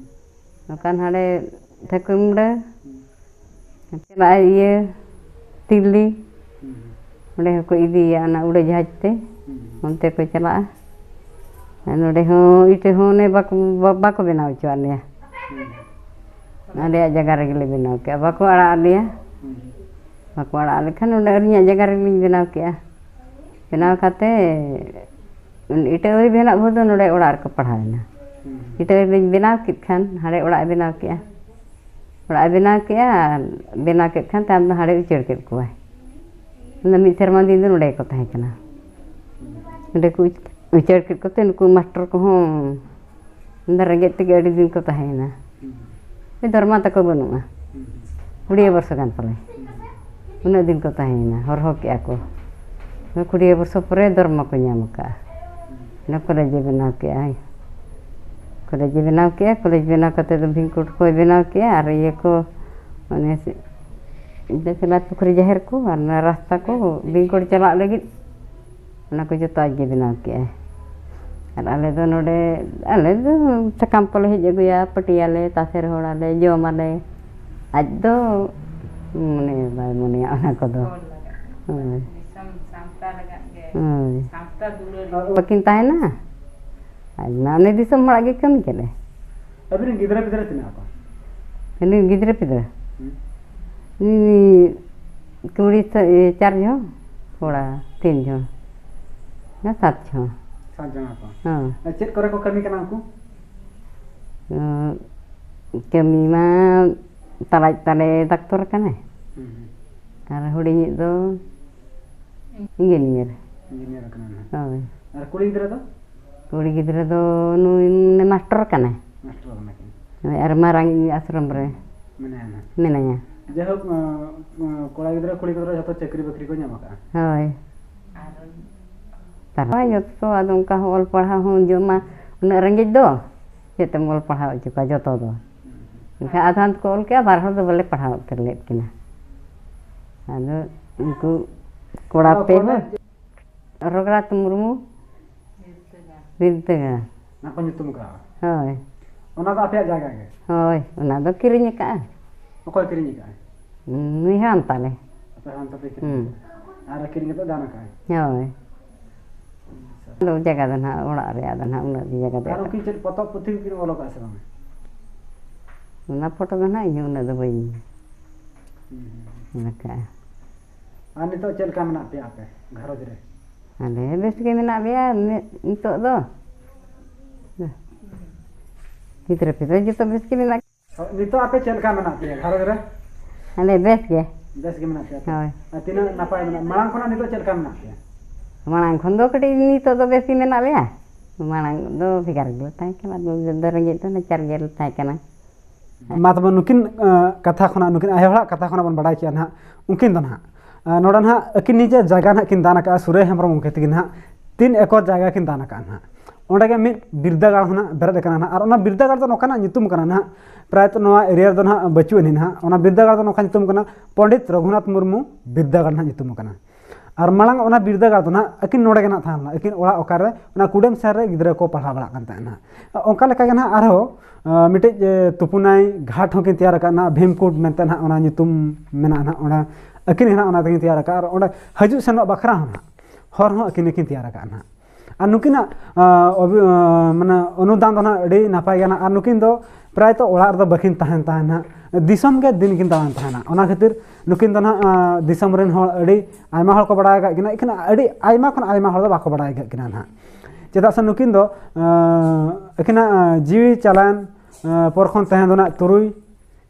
ᱱᱚᱝᱠᱟᱱ ᱦᱟᱸᱰᱮ ᱴᱷᱟᱹᱠᱩᱨ ᱢᱩᱸᱰᱟᱹ᱾ ᱦᱩᱸ᱾ ᱪᱟᱞᱟᱜᱼᱟᱭ ᱤᱭᱟᱹ, ᱫᱤᱞᱞᱤ᱾ ᱦᱩᱸ᱾ ᱚᱸᱰᱮ ᱦᱚᱸᱠᱚ ᱤᱫᱤᱭᱮᱭᱟ ᱚᱱᱟ ᱩᱰᱟᱹ ᱡᱟᱦᱟᱡᱽ ᱛᱮ᱾ ᱦᱩᱸ᱾ ᱚᱱᱛᱮ ᱠᱚ ᱪᱟᱞᱟᱜᱼᱟ᱾ ᱟᱨ ᱱᱚᱰᱮ ᱦᱚᱸ ᱤᱴᱟᱹ ᱦᱚᱸ ᱚᱱᱮ ᱵᱟᱠᱚ, ᱵᱟ-, ᱵᱟᱠᱚ ᱵᱮᱱᱟᱣ ᱦᱚᱪᱚᱣᱟᱜ ᱞᱮᱭᱟ᱾ ᱦᱩᱸ᱾ ᱟᱞᱮᱭᱟᱜ ᱡᱟᱭᱜᱟ ᱨᱮᱜᱮ ᱞᱮ ᱵᱮᱱᱟᱣ ᱠᱮᱜᱼᱟ, ᱵᱟᱠᱚ ᱟᱲᱟᱜ ᱟᱫ ᱞᱮᱭᱟ᱾ ᱦᱩᱸ᱾ ᱵᱟᱠᱚ ᱟᱲᱟᱜ ᱞᱮᱠᱷᱟᱱ ᱱᱚᱰᱮ ᱟᱹᱞᱤᱧᱟᱜ ᱡᱟᱭᱜᱟ ᱨᱮᱞᱤᱧ ᱵᱮᱱᱟᱣ ᱠᱮᱜᱼᱟ᱾ ᱵᱮᱱᱟᱣ ᱠᱟᱛᱮ ᱤᱴᱟᱹ ᱟᱹᱣᱨᱤ ᱵᱮᱱᱟᱜ ᱵᱷᱳᱨ ᱫᱚ ᱱᱚᱰᱮ ᱚᱲᱟᱜ ᱨᱮᱠᱚ ᱯᱟᱲᱦᱟᱣᱮᱱᱟ᱾ ᱦᱩᱸ᱾ ᱤᱴᱟᱹ ᱟᱹᱣᱨᱤ ᱞᱤᱧ ᱵᱮᱱᱟᱣ ᱠᱮᱫ ᱠᱷᱟᱱ ᱦᱟᱸᱰᱮ ᱚᱲᱟᱜ ᱮ ᱵᱮᱱᱟᱣ ᱠᱮᱜᱼᱟ᱾ ᱚᱲᱟᱜ ᱮ ᱵᱮᱱᱟᱣ ᱠᱮᱜᱼᱟ, ᱟᱨ ᱵᱮᱱᱟᱣ ᱠᱮᱫ ᱠᱷᱟᱱ ᱛᱟᱭᱚᱢ ᱫᱚ ᱦᱟᱸᱰᱮ ᱩᱪᱟᱹᱲ ᱠᱮᱫ ᱠᱚᱣᱟᱭ᱾ ᱚᱱᱟ ᱢᱤᱫ ᱥᱮᱨᱢᱟ ᱫᱤᱱ ᱫᱚ ᱱᱚᱰᱮ ᱜᱮᱠᱚ ᱛᱟᱦᱮᱸ ᱠᱟᱱᱟ᱾ ᱚᱸᱰᱮ ᱠᱚ ᱩᱪ-, ᱩᱪᱟᱹᱲ ᱠᱮᱫ ᱠᱚᱛᱮ ᱱᱩᱠᱩ ᱢᱟᱥᱴᱚᱨ ᱠᱚᱦᱚᱸ ᱢᱮᱱᱫᱟ, ᱨᱮᱸᱜᱮᱡ ᱛᱮᱜᱮ ᱟᱹᱰᱤ ᱫᱤᱱ ᱠᱚ ᱛᱟᱦᱮᱸᱭᱮᱱᱟ᱾ ᱦᱩᱸ᱾ ᱫᱷᱚᱨᱢᱟ ᱛᱟᱠᱚ ᱵᱟᱹᱱᱩᱜᱼᱟ᱾ ᱦᱩᱸ᱾ ᱠᱩᱲᱤ ᱵᱚᱨᱥᱚ ᱜᱟᱱ ᱯᱟᱞᱮ᱾ ᱦᱩᱸ᱾ ᱩᱱᱟᱹᱜ ᱫᱤᱱ ᱠᱚ ᱛᱟᱦᱮᱸᱭᱮᱱᱟ, ᱦᱚᱨᱦᱚ ᱠᱮᱜᱼᱟ ᱠᱚ᱾ ᱠᱩᱲᱤ ᱵᱚᱨᱥᱚ ᱯᱚᱨᱮ ᱫᱷᱚᱨᱢᱟ ᱠᱚ ᱧᱟᱢ ᱟᱠᱟᱫᱼᱟ᱾ ᱦᱩᱸ᱾ ᱚᱱᱟ ᱠᱚᱞᱮᱡᱽ ᱮ ᱵᱮᱱᱟᱣ ᱠᱮᱜᱼᱟᱭ᱾ ᱠᱚᱞᱮᱡᱽ ᱮ ᱵᱮᱱᱟᱣ ᱠᱮᱜᱼᱟ, ᱠᱚᱞᱮᱡᱽ ᱵᱮᱱᱟᱣ ᱠᱟᱛᱮ ᱫᱚ ᱵᱷᱤᱢᱠᱩᱴ ᱠᱚᱭ ᱵᱮᱱᱟᱣ ᱠᱮᱜᱼᱟ, ᱟᱨ ᱤᱭᱟᱹ ᱠᱚ, ᱚᱱᱮ ᱥᱮ-, ᱤᱱᱟᱹ ᱥᱮᱞᱟᱭ ᱯᱩᱠᱷᱨᱤ ᱡᱟᱦᱮᱨ ᱠᱚ ᱟᱨ ᱚᱱᱟ ᱨᱟᱥᱛᱟ ᱠᱚ ᱵᱷᱤᱢᱠᱩᱴ ᱪᱟᱞᱟᱜ ᱞᱟᱹᱜᱤᱫ, ᱚᱱᱟ ᱠᱚ ᱡᱚᱛᱚ ᱟᱡ ᱜᱮ ᱵᱮᱱᱟᱣ ᱠᱮᱜᱼᱟᱭ᱾ ᱟᱨ ᱟᱞᱮ ᱫᱚ ᱱᱚᱰᱮ, ᱟᱞᱮ ᱫᱚ ᱥᱟᱠᱟᱢ ᱠᱚᱞᱮ ᱦᱮᱡ ᱟᱹᱜᱩᱭᱟ, ᱯᱟᱹᱴᱤᱭᱟᱞᱮ, ᱛᱟᱥᱮ ᱨᱚᱦᱚᱲᱟᱞᱮ, ᱡᱚᱢᱟᱞᱮ᱾ ᱟᱡ ᱫᱚ ᱢᱚᱱᱮ ᱵᱟᱭ ᱢᱚᱱᱮᱭᱟ ᱚᱱᱟ ᱠᱚᱫᱚ᱾ ᱦᱳᱭ᱾ ᱦᱳᱭ᱾ ᱵᱟᱹᱠᱤᱱ ᱛᱟᱦᱮᱱᱟ᱾ ᱟᱡ ᱢᱟ ᱩᱱᱤ ᱫᱤᱥᱚᱢ ᱦᱚᱲᱟᱜ ᱜᱮ ᱠᱟᱹᱢᱤ ᱠᱮᱫ ᱮ᱾ ᱟᱹᱵᱤᱱ ᱨᱮᱱ ᱜᱤᱫᱽᱨᱟᱹ ᱯᱤᱫᱽᱨᱟᱹ ᱛᱤᱱᱟᱹᱜ ᱟᱠᱚ? ᱩᱱᱤ ᱜᱤᱫᱽᱨᱟᱹ ᱯᱤᱫᱽᱨᱟᱹ? ᱦᱩᱸ᱾ ᱩᱱᱤ ᱠᱩᱲᱤ ᱥᱟ-, ᱤᱭᱟᱹ, ᱪᱟᱨ ᱡᱚᱱ, ᱠᱚᱲᱟ ᱛᱤᱱ ᱡᱚᱱ᱾ ᱦᱮᱸ, ᱥᱟᱛ ᱡᱚᱱ᱾ ᱥᱟᱛ ᱡᱚᱱ ᱟᱠᱚ᱾ ᱦᱮᱸ᱾ ᱟᱨ ᱪᱮᱫ ᱠᱚᱨᱮ ᱠᱚ ᱠᱟᱹᱢᱤ ᱠᱟᱱᱟ ᱩᱱᱠᱩ? ᱩᱸ, ᱠᱟᱹᱢᱤ ᱢᱟ ᱛᱟᱞᱟᱡ ᱛᱟᱞᱮ ᱰᱟᱠᱛᱚᱨ ᱠᱟᱱᱟᱭ᱾ ᱦᱩᱸ, ᱦᱩᱸ᱾ ᱟᱨ ᱦᱩᱰᱤᱧᱤᱡ ᱫᱚ ᱤᱧᱡᱤᱱᱤᱭᱟᱨ᱾ ᱤᱧᱡᱤᱱᱤᱭᱟᱨ ᱠᱟᱱᱟᱭ ᱱᱟᱦᱟᱜ᱾ ᱦᱳᱭ᱾ ᱟᱨ ᱠᱩᱲᱤ ᱜᱤᱫᱽᱨᱟᱹ ᱫᱚ? ᱠᱩᱲᱤ ᱜᱤᱫᱽᱨᱟᱹ ᱫᱚ ᱱᱩᱭ ᱢᱟᱱᱮ ᱢᱟᱥᱴᱟᱨ ᱠᱟᱱᱟᱭ᱾ ᱢᱟᱥᱴᱟᱨ ᱠᱟᱱᱟ ᱠᱤᱱ᱾ ᱦᱳᱭ, ᱟᱨ ᱢᱟᱨᱟᱝ ᱤᱡ ᱟᱥᱨᱚᱢ ᱨᱮ ᱢᱮᱱᱟᱭᱟ ᱱᱟᱦᱟᱜ᱾ ᱢᱮᱱᱟᱭᱟ᱾ ᱡᱟᱭᱦᱳᱠ, ᱟᱸ, ᱟᱸ, ᱠᱚᱲᱟ ᱜᱤᱫᱽᱨᱟᱹ, ᱠᱩᱲᱤ ᱜᱤᱫᱽᱨᱟᱹ ᱡᱷᱚᱛᱚ ᱪᱟᱹᱠᱨᱤ ᱵᱟᱹᱠᱨᱤ ᱠᱚ ᱧᱟᱢ ᱟᱠᱟᱫᱼᱟ᱾ ᱦᱳᱭ᱾ ᱛᱟᱨᱯᱚᱨᱮ ᱡᱚᱛᱚ ᱟᱫᱚ ᱚᱱᱠᱟ ᱦᱚᱸ ᱚᱞ ᱯᱟᱲᱦᱟᱣ ᱦᱚᱸ ᱡᱚᱢᱟ ᱩᱱᱟᱹᱜ ᱨᱮᱸᱜᱮᱡ ᱫᱚ, ᱪᱮᱫ ᱛᱮᱢ ᱚᱞ ᱯᱟᱲᱦᱟᱣ ᱦᱚᱪᱚ ᱠᱚᱣᱟ ᱡᱚᱛᱚ ᱫᱚ? ᱮᱱᱠᱷᱟᱱ ᱟᱫᱷᱟᱱ ᱫᱚᱠᱚ ᱚᱞ ᱠᱮᱜᱼᱟ, ᱵᱟᱨ ᱦᱚᱲ ᱫᱚ ᱵᱟᱞᱮ ᱯᱟᱲᱦᱟᱣ ᱩᱛᱟᱹᱨ ᱞᱮᱫ ᱠᱤᱱᱟ᱾ ᱟᱫᱚ ᱩᱱᱠᱩ ᱠᱚᱲᱟ ᱟᱫᱚ ᱯᱮ ᱚᱠᱚᱭ ᱦᱚᱲ᱾ ᱨᱚᱜᱷᱩᱱᱟᱛᱷ ᱢᱩᱨᱢᱩ ᱵᱤᱨᱫᱟᱹᱜᱟᱲ᱾ ᱚᱱᱟ ᱠᱚ ᱧᱩᱛᱩᱢ ᱠᱟᱜᱼᱟ? ᱦᱳᱭ᱾ ᱚᱱᱟ ᱫᱚ ᱟᱯᱮᱭᱟᱜ ᱡᱟᱭᱜᱟ ᱜᱮ? ᱦᱳᱭ, ᱚᱱᱟ ᱫᱚ ᱠᱤᱨᱤᱧ ᱟᱠᱟᱫᱼᱟ᱾ ᱚᱠᱚᱭ ᱠᱤᱨᱤᱧ ᱟᱠᱟᱫᱼᱟ? ᱱᱩᱭ ᱦᱟᱲᱟᱢ ᱛᱟᱞᱮ᱾ ᱟᱯᱮ ᱦᱟᱲᱟᱢ ᱛᱟᱯᱮ ᱠᱤᱨᱤᱧ ᱦᱩᱸ᱾ ᱟᱠᱟᱫᱼᱟ? ᱟᱨ ᱠᱤᱨᱤᱧ ᱠᱟᱛᱮ ᱫᱟᱱ ᱟᱠᱟᱫᱼᱟᱭ? ᱦᱳᱭ᱾ ᱟᱪᱪᱷᱟ᱾ ᱟᱫᱚ ᱡᱟᱭᱜᱟ ᱫᱚ ᱱᱟᱦᱟᱜ ᱚᱲᱟᱜ ᱨᱮᱭᱟᱜ ᱫᱚ ᱱᱟᱦᱟᱜ ᱩᱱᱟᱹᱜ ᱡᱟᱭᱜᱟ ᱫᱚ ᱟᱨ ᱮᱴᱟᱜ᱾ ᱩᱱᱠᱤᱱ ᱪᱮᱫ ᱯᱚᱛᱚᱵ ᱯᱩᱛᱷᱤ ᱠᱤᱱ ᱚᱞ ᱟᱠᱟᱫᱼᱟ ᱥᱮ ᱵᱟᱝᱟ? ᱚᱱᱟ ᱯᱷᱳᱴᱳ ᱫᱚ ᱱᱟᱦᱟᱜ ᱤᱧ ᱦᱚᱸ ᱩᱱᱟᱹᱜ ᱫᱚ ᱵᱟᱹᱧ ᱦᱩᱸ, ᱦᱩᱸ, ᱦᱩᱸ᱾ ᱧᱮᱞ ᱟᱠᱟᱫᱼᱟ᱾ ᱟᱨ ᱱᱤᱛᱚᱜ ᱪᱮᱫ ᱞᱮᱠᱟ ᱢᱮᱱᱟᱜ ᱯᱮᱭᱟ ᱟᱯᱮ ᱜᱷᱟᱨᱚᱸᱡᱽ ᱨᱮ? ᱟᱞᱮ ᱵᱮᱥ ᱜᱮ ᱢᱮᱱᱟᱜ ᱞᱮᱭᱟ ᱱᱤ-, ᱱᱤᱛᱚᱜ ᱫᱚ᱾ ᱜᱤᱫᱽᱨᱟᱹ ᱯᱤᱫᱽᱨᱟᱹ ᱡᱚᱛᱚ ᱵᱮᱥ ᱜᱮ ᱢᱮᱱᱟᱜ᱾ ᱱᱤᱛᱚᱜ ᱟᱯᱮ ᱪᱮᱫ ᱞᱮᱠᱟ ᱢᱮᱱᱟᱜ ᱯᱮᱭᱟ ᱜᱷᱟᱨᱚᱸᱡᱽ ᱨᱮ? ᱟᱞᱮ ᱵᱮᱥ ᱜᱮ᱾ ᱵᱮᱥ ᱜᱮ ᱢᱮᱱᱟᱜ ᱯᱮᱭᱟ ᱛᱚ? ᱦᱳᱭ᱾ ᱟᱨ ᱛᱤᱱᱟᱹᱜ ᱱᱟᱯᱟᱭ ᱢᱮᱱᱟᱜ, ᱢᱟᱲᱟᱝ ᱠᱷᱚᱱᱟᱜ ᱱᱤᱛᱚᱜ ᱪᱮᱫ ᱞᱮᱠᱟ ᱢᱮᱱᱟᱜ ᱯᱮᱭᱟ? ᱢᱟᱲᱟᱝ ᱠᱷᱚᱱ ᱫᱚ ᱠᱟᱹᱴᱤᱡ ᱱᱤᱛᱚᱜ ᱫᱚ ᱵᱮᱥ ᱜᱮ ᱢᱮᱱᱟᱜ ᱞᱮᱭᱟ᱾ ᱢᱟᱲᱟᱝ ᱫᱚ ᱵᱷᱮᱜᱟᱨ ᱜᱮᱞᱮ ᱛᱟᱦᱮᱸ ᱠᱟᱱᱟ, ᱟᱫᱚ ᱨᱮᱸᱜᱮᱡ ᱫᱚ ᱱᱟᱪᱟᱨ ᱜᱮᱞᱮ ᱛᱟᱦᱮᱸ ᱠᱟᱱᱟ᱾ ᱢᱟ ᱛᱚᱵᱮ ᱱᱩᱠᱤᱱ, ᱟᱸ, ᱠᱟᱛᱷᱟ ᱠᱷᱚᱱᱟᱜ, ᱱᱩᱠᱤᱱ ᱟᱭᱳ ᱦᱚᱲᱟᱜ ᱠᱟᱛᱷᱟ ᱠᱷᱚᱱᱟᱜ ᱵᱚᱱ ᱵᱟᱰᱟᱭ ᱠᱮᱜᱼᱟ ᱱᱟᱦᱟᱜ, ᱩᱱᱠᱤᱱ ᱫᱚ ᱱᱟᱦᱟᱜ, ᱟᱸ, ᱱᱚᱰᱮ ᱱᱟᱦᱟᱜ ᱟᱹᱠᱤᱱ ᱱᱤᱡᱮ ᱡᱟᱭᱜᱟ ᱱᱟᱦᱟᱜ ᱠᱤᱱ ᱫᱟᱱ ᱟᱠᱟᱫᱼᱟ, ᱥᱩᱨᱟᱹᱭ ᱦᱮᱢᱵᱨᱚᱢ ᱜᱚᱢᱠᱮ ᱛᱟᱹᱠᱤᱱ ᱱᱟᱦᱟᱜ ᱛᱤᱱ ᱮᱠᱚᱨ ᱡᱟᱭᱜᱟ ᱠᱤᱱ ᱫᱟᱱ ᱟᱠᱟᱫᱼᱟ ᱱᱟᱦᱟᱜ᱾ ᱚᱸᱰᱮ ᱜᱮ ᱢᱤᱫ ᱵᱤᱨᱫᱟᱹᱜᱟᱲ ᱦᱚᱸ ᱱᱟᱦᱟᱜ ᱵᱮᱨᱮᱫ ᱟᱠᱟᱱᱟ ᱱᱟᱦᱟᱜ, ᱟᱨ ᱚᱱᱟ ᱵᱤᱨᱫᱟᱹᱜᱟᱲ ᱫᱚ ᱱᱚᱝᱠᱟᱱᱟᱜ ᱧᱩᱛᱩᱢ ᱠᱟᱱᱟ ᱱᱟᱦᱟᱜ, ᱯᱨᱟᱭᱛᱚ ᱱᱚᱣᱟ area ᱨᱮᱫᱚ ᱱᱟᱦᱟᱜ ᱵᱟᱹᱪᱩᱜ ᱟᱹᱱᱤᱡ ᱱᱟᱦᱟᱜ, ᱚᱱᱟ ᱵᱤᱨᱫᱟᱹᱜᱟᱲ ᱫᱚ ᱱᱚᱝᱠᱟ ᱧᱩᱛᱩᱢ ᱠᱟᱱᱟ ᱯᱚᱱᱰᱤᱛ ᱨᱚᱜᱷᱩᱱᱟᱛᱷ ᱢᱩᱨᱢᱩ ᱵᱤᱨᱫᱟᱹᱜᱟᱲ ᱱᱟᱦᱟᱜ ᱧᱩᱛᱩᱢ ᱠᱟᱱᱟ᱾ ᱟᱨ ᱢᱟᱲᱟᱝ ᱚᱱᱟ ᱵᱤᱨᱫᱟᱹᱜᱟᱲ ᱫᱚ ᱱᱟᱦᱟᱜ ᱟᱹᱠᱤᱱ ᱱᱚᱰᱮ ᱜᱮ ᱱᱟᱦᱟᱜ ᱛᱟᱦᱮᱸ ᱞᱮᱱᱟ, ᱟᱹᱠᱤᱱ ᱚᱲᱟᱜ ᱚᱠᱟᱨᱮ ᱚᱱᱟ ᱠᱩᱰᱟᱹᱢ ᱥᱮᱱ ᱨᱮ ᱜᱤᱫᱽᱨᱟᱹ ᱠᱚ ᱯᱟᱲᱦᱟᱣ ᱵᱟᱲᱟᱜ ᱠᱟᱱ ᱛᱟᱦᱮᱸ ᱱᱟᱦᱟᱜ᱾ ᱚᱱᱠᱟ ᱞᱮᱠᱟ ᱜᱮ ᱱᱟᱦᱟᱜ ᱟᱨᱦᱚᱸ ᱟᱸ, ᱢᱤᱫᱴᱤᱡ ᱮ, ᱛᱩᱯᱩᱱᱟᱭ ᱜᱷᱟᱴ ᱦᱚᱸᱠᱤᱱ ᱛᱮᱭᱟᱨ ᱟᱠᱟᱫ ᱱᱟᱦᱟᱜ, ᱵᱷᱤᱢᱠᱩᱴ ᱢᱮᱱᱛᱮ ᱱᱟᱦᱟᱜ ᱚᱱᱟ ᱧᱩᱛᱩᱢ ᱢᱮᱱᱟᱜᱼᱟ ᱱᱟᱦᱟᱜ, ᱚᱸᱰᱮ ᱟᱹᱠᱤᱱ ᱜᱮ ᱱᱟᱦᱟᱜ ᱚᱱᱟ ᱛᱮᱠᱤᱱ ᱛᱮᱭᱟᱨ ᱟᱠᱟᱫᱼᱟ᱾ ᱟᱨ ᱚᱸᱰᱮ ᱦᱤᱡᱩᱜ ᱥᱮᱱᱚᱜ ᱵᱟᱠᱷᱨᱟ ᱦᱚᱸ ᱱᱟᱦᱟᱜ ᱦᱚᱨ ᱦᱚᱸ ᱟᱹᱠᱤᱱ ᱜᱮᱠᱤᱱ ᱛᱮᱭᱟᱨ ᱟᱠᱟᱫᱼᱟ ᱱᱟᱦᱟᱜ᱾ ᱟᱨ ᱱᱩᱠᱤᱱᱟᱜ ᱟᱸ, ᱚᱵᱷᱤ-, ᱟᱸ, ᱢᱟᱱᱮ ᱚᱱᱩᱫᱟᱱ ᱫᱚ ᱱᱟᱦᱟᱜ ᱟᱹᱰᱤ ᱱᱟᱯᱟᱭ ᱜᱮᱭᱟ ᱱᱟᱦᱟᱜ᱾ ᱟᱨ ᱱᱩᱠᱤᱱ ᱫᱚ ᱯᱨᱟᱭᱛᱚ ᱚᱲᱟᱜ ᱨᱮᱫᱚ ᱵᱟᱹᱠᱤᱱ ᱛᱟᱦᱮᱱ ᱛᱟᱦᱮᱱ ᱱᱟᱦᱟᱜ, ᱫᱤᱥᱚᱢ ᱜᱮ ᱫᱤᱱ ᱠᱤᱱ ᱫᱟᱬᱟᱱ ᱛᱟᱦᱮᱱᱟ᱾ ᱚᱱᱟ ᱠᱷᱟᱹᱛᱤᱨ ᱱᱩᱠᱤᱱ ᱫᱚ ᱱᱟᱦᱟᱜ ᱟᱸ, ᱫᱤᱥᱚᱢ ᱨᱮᱱ ᱦᱚᱲ ᱟᱹᱰᱤ ᱟᱭᱢᱟ ᱦᱚᱲ ᱠᱚ ᱵᱟᱲᱟᱭ ᱟᱠᱟᱫ ᱠᱤᱱᱟ, ᱮᱱᱠᱷᱟᱱ ᱟᱹᱰᱤ ᱟᱭᱢᱟ ᱠᱷᱚᱱ ᱟᱭᱢᱟ ᱦᱚᱲ ᱫᱚ ᱵᱟᱠᱚ ᱵᱟᱲᱟᱭ ᱟᱠᱟᱫ ᱠᱤᱱᱟ ᱱᱟᱦᱟᱜ᱾ ᱪᱮᱫᱟᱜ ᱥᱮ ᱱᱩᱠᱤᱱ ᱫᱚ ᱟᱸ, ᱟᱹᱠᱤᱱᱟᱜ ᱟᱸ, ᱡᱤᱣᱤ ᱪᱟᱞᱟᱣᱮᱱ ᱟᱸ, ᱯᱚᱨ ᱠᱷᱚᱱ ᱛᱟᱦᱮᱸ ᱫᱚ ᱱᱟᱦᱟᱜ ᱛᱩᱨᱩᱭ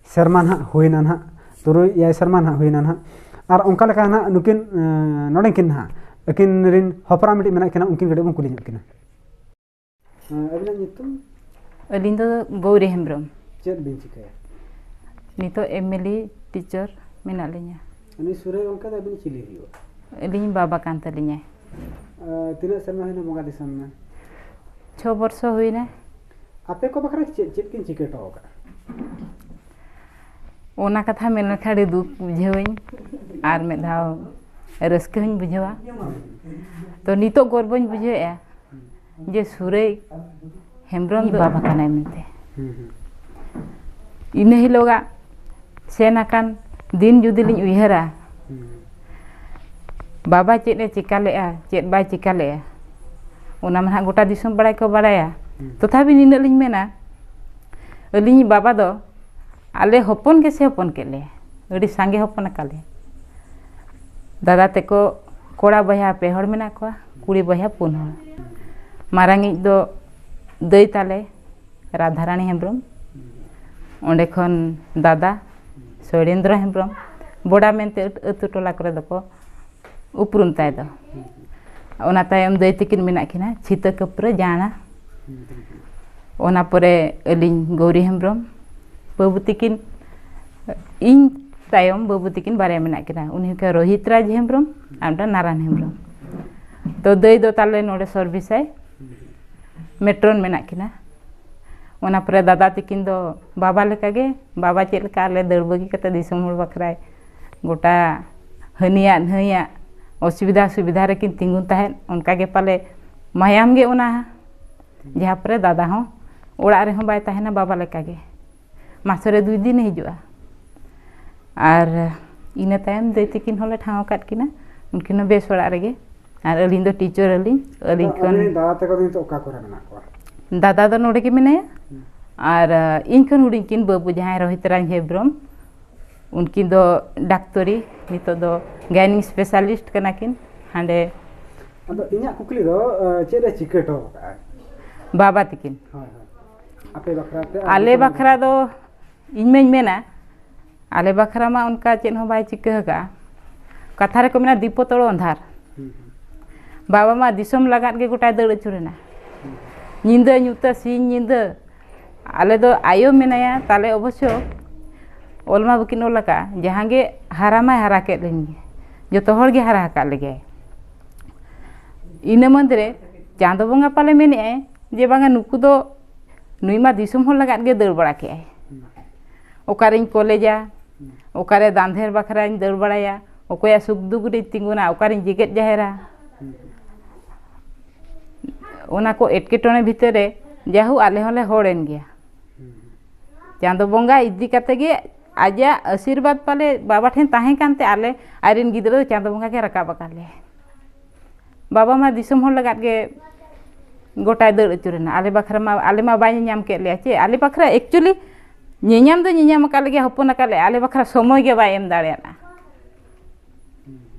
ᱥᱮᱨᱢᱟ ᱱᱟᱦᱟᱜ ᱦᱩᱭᱱᱟ ᱱᱟᱦᱟᱜ, ᱛᱩᱨᱩᱭ ᱮᱭᱟᱭ ᱥᱮᱨᱢᱟ ᱱᱟᱦᱟᱜ ᱦᱩᱭᱱᱟ ᱱᱟᱦᱟᱜ᱾ ᱟᱨ ᱚᱱᱠᱟ ᱞᱮᱠᱟ ᱱᱟᱦᱟᱜ ᱱᱩᱠᱤᱱ ᱟᱸ, ᱱᱚᱰᱮ ᱠᱤᱱ ᱱᱟᱦᱟᱜ ᱟᱹᱠᱤᱱ ᱨᱮᱱ ᱦᱚᱯᱨᱟ ᱢᱤᱫᱴᱤᱡ ᱢᱮᱱᱟᱜ ᱠᱤᱱᱟ, ᱩᱱᱠᱤᱱ ᱠᱟᱹᱴᱤᱡ ᱵᱚᱱ ᱠᱩᱞᱤ ᱧᱚᱜ ᱠᱤᱱᱟ᱾ ᱦᱮᱸ, ᱟᱹᱵᱤᱱᱟᱜ ᱧᱩᱛᱩᱢ? ᱟᱹᱞᱤᱧ ᱫᱚ ᱜᱳᱣᱨᱤ ᱦᱮᱢᱵᱨᱚᱢ᱾ ᱪᱮᱫ ᱵᱤᱱ ᱪᱤᱠᱟᱹᱭᱟ? ᱱᱤᱛᱚᱜ ᱮᱢ ᱮᱞ ᱮ ᱴᱤᱪᱟᱨ ᱢᱮᱱᱟᱜ ᱞᱤᱧᱟ᱾ ᱩᱱᱤ ᱥᱩᱨᱟᱹᱭ ᱜᱚᱢᱠᱮ ᱫᱚ ᱟᱹᱵᱤᱱ ᱪᱤᱞᱤ ᱦᱩᱭᱩᱜᱼᱟ? ᱟᱹᱞᱤᱧ ᱵᱟᱵᱟ ᱠᱟᱱ ᱛᱟᱹᱞᱤᱧᱟᱭ᱾ ᱟᱨ ᱛᱤᱱᱟᱹᱜ ᱥᱮᱨᱢᱟ ᱦᱩᱭᱱᱟ ᱵᱚᱸᱜᱟ ᱫᱤᱥᱚᱢ ᱮᱱᱟ? ᱪᱷᱚ ᱵᱚᱨᱥᱚ ᱦᱩᱭᱱᱟ᱾ ᱟᱯᱮ ᱠᱚ ᱵᱟᱠᱷᱨᱟ ᱪᱮᱫ ᱪᱮᱫ ᱠᱤᱱ ᱪᱤᱠᱟᱹ ᱦᱚᱴᱚ ᱟᱠᱟᱫᱼᱟ? ᱚᱱᱟ ᱠᱟᱛᱷᱟ ᱢᱮᱱ ᱞᱮᱠᱷᱟᱱ ᱟᱹᱰᱤ ᱫᱩᱠ ᱵᱩᱡᱷᱟᱹᱣᱟᱹᱧ, ᱟᱨ ᱢᱤᱫ ᱫᱷᱟᱣ ᱨᱟᱹᱥᱠᱟᱹ ᱦᱚᱸᱧ ᱵᱩᱡᱷᱟᱹᱣᱟ᱾ ᱛᱚ ᱱᱤᱛᱚᱜ ᱜᱚᱨᱵᱚᱧ ᱵᱩᱡᱷᱟᱹᱣᱮᱫᱼᱟ ᱡᱮ ᱥᱩᱨᱟᱹᱭ ᱦᱮᱢᱵᱨᱚᱢ ᱫᱚ ᱵᱟᱵᱟ ᱠᱟᱱᱟᱭ ᱢᱮᱱᱛᱮ᱾ ᱦᱩᱸ, ᱦᱩᱸ᱾ ᱤᱱᱟᱹ ᱦᱤᱞᱳᱜᱟᱜ ᱥᱮᱱ ᱟᱠᱟᱱ ᱫᱤᱱ ᱡᱩᱫᱤ ᱞᱤᱧ ᱩᱭᱦᱟᱹᱨᱟ, ᱦᱩᱸ᱾ ᱵᱟᱵᱟ ᱪᱮᱫ ᱮ ᱪᱤᱠᱟ ᱞᱮᱜᱼᱟ, ᱪᱮᱫ ᱵᱟᱭ ᱪᱤᱠᱟ ᱞᱮᱜᱼᱟ, ᱚᱱᱟ ᱢᱟ ᱦᱟᱸᱜ ᱜᱚᱴᱟ ᱫᱤᱥᱚᱢ ᱵᱟᱲᱟᱭ ᱠᱚ ᱵᱟᱲᱟᱭᱟ᱾ ᱦᱩᱸ᱾ ᱛᱚᱛᱷᱟᱯᱤ ᱱᱤᱱᱟᱹᱜ ᱞᱤᱧ ᱢᱮᱱᱟ, ᱟᱹᱞᱤᱧᱤᱡ ᱵᱟᱵᱟ ᱫᱚ ᱟᱞᱮ ᱦᱚᱯᱚᱱ ᱜᱮ ᱥᱮ ᱦᱚᱯᱚᱱ ᱠᱮᱫ ᱞᱮᱭᱟ, ᱟᱹᱰᱤ ᱥᱟᱸᱜᱮ ᱦᱚᱯᱚᱱ ᱟᱠᱟᱫ ᱞᱮᱭᱟ᱾ ᱫᱟᱫᱟ ᱛᱮᱠᱚ ᱠᱚᱲᱟ ᱵᱚᱭᱦᱟ ᱯᱮ ᱦᱚᱲ ᱢᱮᱱᱟᱜ ᱠᱚᱣᱟ, ᱠᱩᱲᱤ ᱵᱚᱭᱦᱟ ᱯᱩᱱ ᱦᱚᱲ᱾ ᱢᱟᱨᱟᱝᱤᱡ ᱫᱚ ᱫᱟᱹᱭ ᱛᱟᱞᱮ ᱨᱟᱫᱷᱟᱨᱟᱱᱤ ᱦᱮᱢᱵᱨᱚᱢ, ᱚᱸᱰᱮ ᱠᱷᱚᱱ ᱫᱟᱫᱟ ᱥᱚᱭᱞᱮᱱᱫᱨᱚ ᱦᱮᱢᱵᱨᱚᱢ, ᱵᱚᱰᱟ ᱢᱮᱱᱛᱮ ᱟᱹᱛ-, ᱟᱹᱛᱩ ᱴᱚᱞᱟ ᱠᱚᱨᱮ ᱫᱚᱠᱚ ᱩᱯᱨᱩᱢ ᱛᱟᱭ ᱫᱚ᱾ ᱚᱱᱟ ᱛᱟᱭᱚᱢ ᱫᱟᱹᱭ ᱛᱟᱹᱠᱤᱱ ᱢᱮᱱᱟᱜ ᱠᱤᱱᱟ, ᱪᱷᱤᱛᱟᱹ ᱠᱟᱹᱯᱨᱟᱹ ᱡᱟᱸᱲᱟ᱾ ᱚᱱᱟ ᱯᱚᱨᱮ ᱟᱹᱞᱤᱧ ᱜᱳᱣᱨᱤ ᱦᱮᱢᱵᱨᱚᱢ, ᱵᱟᱹᱵᱩ ᱛᱟᱹᱠᱤᱱ, ᱤᱧ ᱛᱟᱭᱚᱢ ᱵᱟᱹᱵᱩ ᱛᱟᱹᱠᱤᱱ ᱵᱟᱨᱭᱟ ᱢᱮᱱᱟᱜ ᱠᱤᱱᱟ, ᱩᱱᱤ ᱦᱩᱭᱩᱜ ᱠᱟᱱᱟ ᱨᱳᱦᱤᱛ ᱨᱟᱡᱽ ᱦᱮᱢᱵᱨᱚᱢ ᱟᱨ ᱢᱤᱫᱴᱟᱝ ᱱᱟᱨᱟᱭᱚᱱ ᱦᱮᱢᱵᱨᱚᱢ᱾ ᱛᱚ ᱫᱟᱹᱭ ᱫᱚ ᱛᱟᱞᱮ ᱱᱚᱰᱮ ᱥᱚᱨᱵᱤᱥᱟᱭ ᱢᱮᱴᱨᱚᱱ ᱢᱮᱱᱟᱜ ᱠᱤᱱᱟ᱾ ᱚᱱᱟ ᱯᱚᱨᱮ ᱫᱟᱫᱟ ᱛᱟᱹᱠᱤᱱ ᱫᱚ ᱵᱟᱵᱟ ᱞᱮᱠᱟᱜᱮ, ᱵᱟᱵᱟ ᱪᱮᱫ ᱞᱮᱠᱟ ᱟᱞᱮ ᱫᱟᱹᱲ ᱵᱟᱹᱜᱤ ᱠᱟᱛᱮ ᱫᱤᱥᱚᱢ ᱦᱚᱲ ᱵᱟᱠᱷᱨᱟᱭ ᱜᱚᱴᱟ ᱦᱟᱹᱱᱤᱭᱟᱜ ᱱᱟᱹᱭᱟᱜ ᱚᱥᱩᱵᱤᱫᱷᱟ ᱥᱩᱵᱤᱫᱷᱟ ᱨᱮᱠᱤᱱ ᱛᱤᱸᱜᱩᱱ ᱛᱟᱦᱮᱸᱫ᱾ ᱚᱱᱠᱟ ᱜᱮ ᱯᱟᱞᱮ ᱢᱟᱭᱟᱢ ᱜᱮ ᱚᱱᱟ, ᱡᱟᱦᱟᱸ ᱯᱚᱨᱮ ᱫᱟᱫᱟ ᱦᱚᱸ ᱚᱲᱟᱜ ᱨᱮᱦᱚᱸ ᱵᱟᱭ ᱛᱟᱦᱮᱱᱟ ᱵᱟᱵᱟ ᱞᱮᱠᱟᱜᱮ᱾ ᱢᱟᱥ ᱨᱮ ᱫᱩᱭ ᱫᱤᱱᱮ ᱦᱤᱡᱩᱜᱼᱟ᱾ ᱟᱨ ᱤᱱᱟᱹ ᱛᱟᱭᱚᱢ ᱫᱟᱹᱭ ᱛᱟᱹᱠᱤᱱ ᱦᱚᱸᱞᱮ ᱴᱷᱟᱶ ᱟᱠᱟᱫ ᱠᱤᱱᱟ, ᱩᱱᱠᱤᱱ ᱦᱚᱸ ᱵᱮᱥ ᱚᱲᱟᱜ ᱨᱮᱜᱮ᱾ ᱟᱨ ᱟᱹᱞᱤᱧ ᱫᱚ ᱴᱤᱪᱟᱨ ᱟᱹᱞᱤᱧ, ᱟᱹᱞᱤᱧ ᱟᱫᱚ ᱠᱷᱚᱱ ᱟᱹᱵᱤᱱ ᱨᱮᱱ ᱫᱟᱫᱟ ᱛᱟᱠᱚ ᱫᱚ ᱱᱤᱛᱚᱜ ᱚᱠᱟ ᱠᱚᱨᱮ ᱢᱮᱱᱟᱜ ᱠᱚᱣᱟ? ᱫᱟᱫᱟ ᱫᱚ ᱱᱚᱰᱮ ᱜᱮ ᱢᱮᱱᱟᱭᱟ᱾ ᱦᱩᱸ᱾ ᱟᱨ ᱤᱧ ᱠᱷᱚᱱ ᱦᱩᱰᱤᱧ ᱠᱤᱱ ᱵᱟᱹᱵᱩ ᱡᱟᱦᱟᱸᱭ ᱨᱳᱦᱤᱛ ᱨᱟᱡᱽ ᱦᱮᱢᱵᱨᱚᱢ, ᱩᱱᱠᱤᱱ ᱫᱚ ᱰᱟᱠᱛᱚᱨᱤ, ᱱᱤᱛᱚᱜ ᱫᱚ ᱜᱟᱭᱱᱤ ᱥᱯᱮᱥᱟᱞᱤᱥᱴ ᱠᱟᱱᱟ ᱠᱤᱱ ᱦᱟᱸᱰᱮ᱾ ᱟᱫᱚ ᱤᱧᱟᱹᱜ ᱠᱩᱠᱞᱤ ᱫᱚ ᱪᱮᱫ ᱮ ᱪᱤᱠᱟᱹ ᱦᱚᱴᱚ ᱟᱠᱟᱫᱼᱟ? ᱵᱟᱵᱟ ᱛᱟᱹᱠᱤᱱ᱾ ᱦᱳᱭ, ᱦᱳᱭ᱾ ᱟᱯᱮ ᱵᱟᱠᱷᱨᱟ ᱛᱮ ᱟᱨ ᱟᱞᱮ ᱫᱤᱥᱚᱢ ᱵᱟᱠᱷᱨᱟ ᱫᱚ ᱤᱧ ᱢᱟᱧ ᱢᱮᱱᱟ, ᱟᱞᱮ ᱵᱟᱠᱷᱨᱟ ᱢᱟ ᱚᱱᱠᱟ ᱪᱮᱫ ᱦᱚᱸ ᱵᱟᱭ ᱪᱤᱠᱟᱹ ᱟᱠᱟᱫᱼᱟ᱾ ᱠᱟᱛᱷᱟ ᱨᱮᱠᱚ ᱢᱮᱱᱟ, ᱫᱤᱯᱚ ᱛᱚᱲᱚ ᱚᱸᱫᱷᱟᱨ᱾ ᱦᱩᱸ, ᱦᱩᱸ᱾ ᱵᱟᱵᱟ ᱢᱟ ᱫᱤᱥᱚᱢ ᱞᱟᱜᱟᱫ ᱜᱮ ᱜᱚᱴᱟᱭ ᱫᱟᱹᱲ ᱟᱹᱪᱩᱨᱮᱱᱟ᱾ ᱦᱩᱸ᱾ ᱧᱤᱫᱟᱹ ᱧᱩᱛᱟᱹ ᱥᱤᱧ ᱧᱤᱫᱟᱹ᱾ ᱟᱞᱮ ᱫᱚ ᱟᱭᱳ ᱢᱮᱱᱟᱭᱟ ᱛᱟᱞᱮ, ᱚᱵᱚᱥᱥᱚ ᱚᱞ ᱢᱟ ᱵᱟᱹᱠᱤᱱ ᱚᱞ ᱟᱠᱟᱫᱼᱟ, ᱡᱟᱦᱟᱸ ᱜᱮ ᱦᱟᱨᱟ ᱢᱟᱭ ᱦᱟᱨᱟ ᱠᱮᱫ ᱞᱤᱧ ᱜᱮ, ᱡᱚᱛᱚ ᱦᱚᱲ ᱜᱮ ᱦᱟᱨᱟ ᱟᱠᱟᱫ ᱞᱮᱜᱮᱭᱟᱭ᱾ ᱤᱱᱟᱹ ᱢᱚᱫᱽᱫᱷᱮ ᱨᱮ ᱪᱟᱸᱫᱚ ᱵᱚᱸᱜᱟ ᱯᱟᱞᱮ ᱢᱮᱱᱮᱫᱼᱟᱭ ᱡᱮ ᱵᱟᱝᱟ, ᱱᱩᱠᱩ ᱫᱚ, ᱱᱩᱭ ᱢᱟ ᱫᱤᱥᱚᱢ ᱦᱚᱲ ᱞᱟᱜᱟᱫ ᱜᱮ ᱫᱟᱹᱲ ᱵᱟᱲᱟ ᱠᱮᱫᱼᱟᱭ᱾ ᱚᱠᱟᱨᱤᱧ ᱠᱚᱞᱮᱡᱟ, ᱚᱠᱟᱨᱮ ᱫᱟᱱᱫᱷᱮᱨ ᱵᱟᱠᱷᱨᱟᱧ ᱫᱟᱹᱲ ᱵᱟᱲᱟᱭᱟ, ᱚᱠᱚᱭᱟᱜ ᱥᱩᱠ ᱫᱩᱠ ᱨᱤᱧ ᱛᱤᱸᱜᱩᱱᱟ, ᱚᱠᱟᱨᱤᱧ ᱡᱮᱜᱮᱫ ᱡᱟᱦᱮᱨᱟ᱾ ᱚᱱᱟ ᱠᱚ ᱮᱴᱠᱮᱴᱚᱬᱮ ᱵᱷᱤᱛᱟᱹᱨ ᱨᱮ ᱡᱟᱦᱳᱠ ᱟᱞᱮ ᱦᱚᱸᱞᱮ ᱦᱚᱲᱮᱱ ᱜᱮᱭᱟ᱾ ᱪᱟᱸᱫᱚ ᱵᱚᱸᱜᱟ ᱤᱫᱤ ᱠᱟᱛᱮ ᱜᱮ ᱟᱡᱟᱜ ᱟᱥᱤᱨᱵᱟᱫᱽ ᱯᱟᱞᱮ ᱵᱟᱵᱟ ᱴᱷᱮᱱ ᱛᱟᱦᱮᱸ ᱠᱟᱱᱛᱮ ᱟᱞᱮ, ᱟᱡᱨᱮᱱ ᱜᱤᱫᱽᱨᱟᱹ ᱫᱚ ᱪᱟᱸᱫᱚ ᱵᱚᱸᱜᱟ ᱜᱮ ᱨᱟᱠᱟᱵ ᱟᱠᱟᱫ ᱞᱮᱭᱟ᱾ ᱵᱟᱵᱟ ᱢᱟ ᱫᱤᱥᱚᱢ ᱦᱚᱲ ᱞᱟᱜᱟᱫ ᱜᱮ ᱜᱚᱴᱟᱭ ᱫᱟᱹᱲ ᱟᱹᱪᱩᱨᱮᱱᱟ᱾ ᱟᱞᱮ ᱵᱟᱠᱷᱨᱟ ᱢᱟ, ᱟᱞᱮ ᱢᱟ ᱵᱟᱭ ᱧᱮᱧᱟᱢ ᱠᱮᱫ ᱞᱮᱭᱟ ᱪᱮ᱾ ᱟᱞᱮ ᱵᱟᱠᱷᱨᱟ actually ᱧᱮᱧᱟᱢ ᱫᱚ ᱧᱮᱧᱟᱢ ᱟᱠᱟᱫ ᱞᱮᱜᱮᱭᱟ, ᱦᱚᱯᱚᱱ ᱟᱠᱟᱫ ᱞᱮᱭᱟ, ᱟᱞᱮ ᱵᱟᱠᱷᱨᱟ ᱥᱚᱢᱚᱭ ᱜᱮ ᱵᱟᱭ ᱮᱢ ᱫᱟᱲᱮᱭᱟᱫᱼᱟ᱾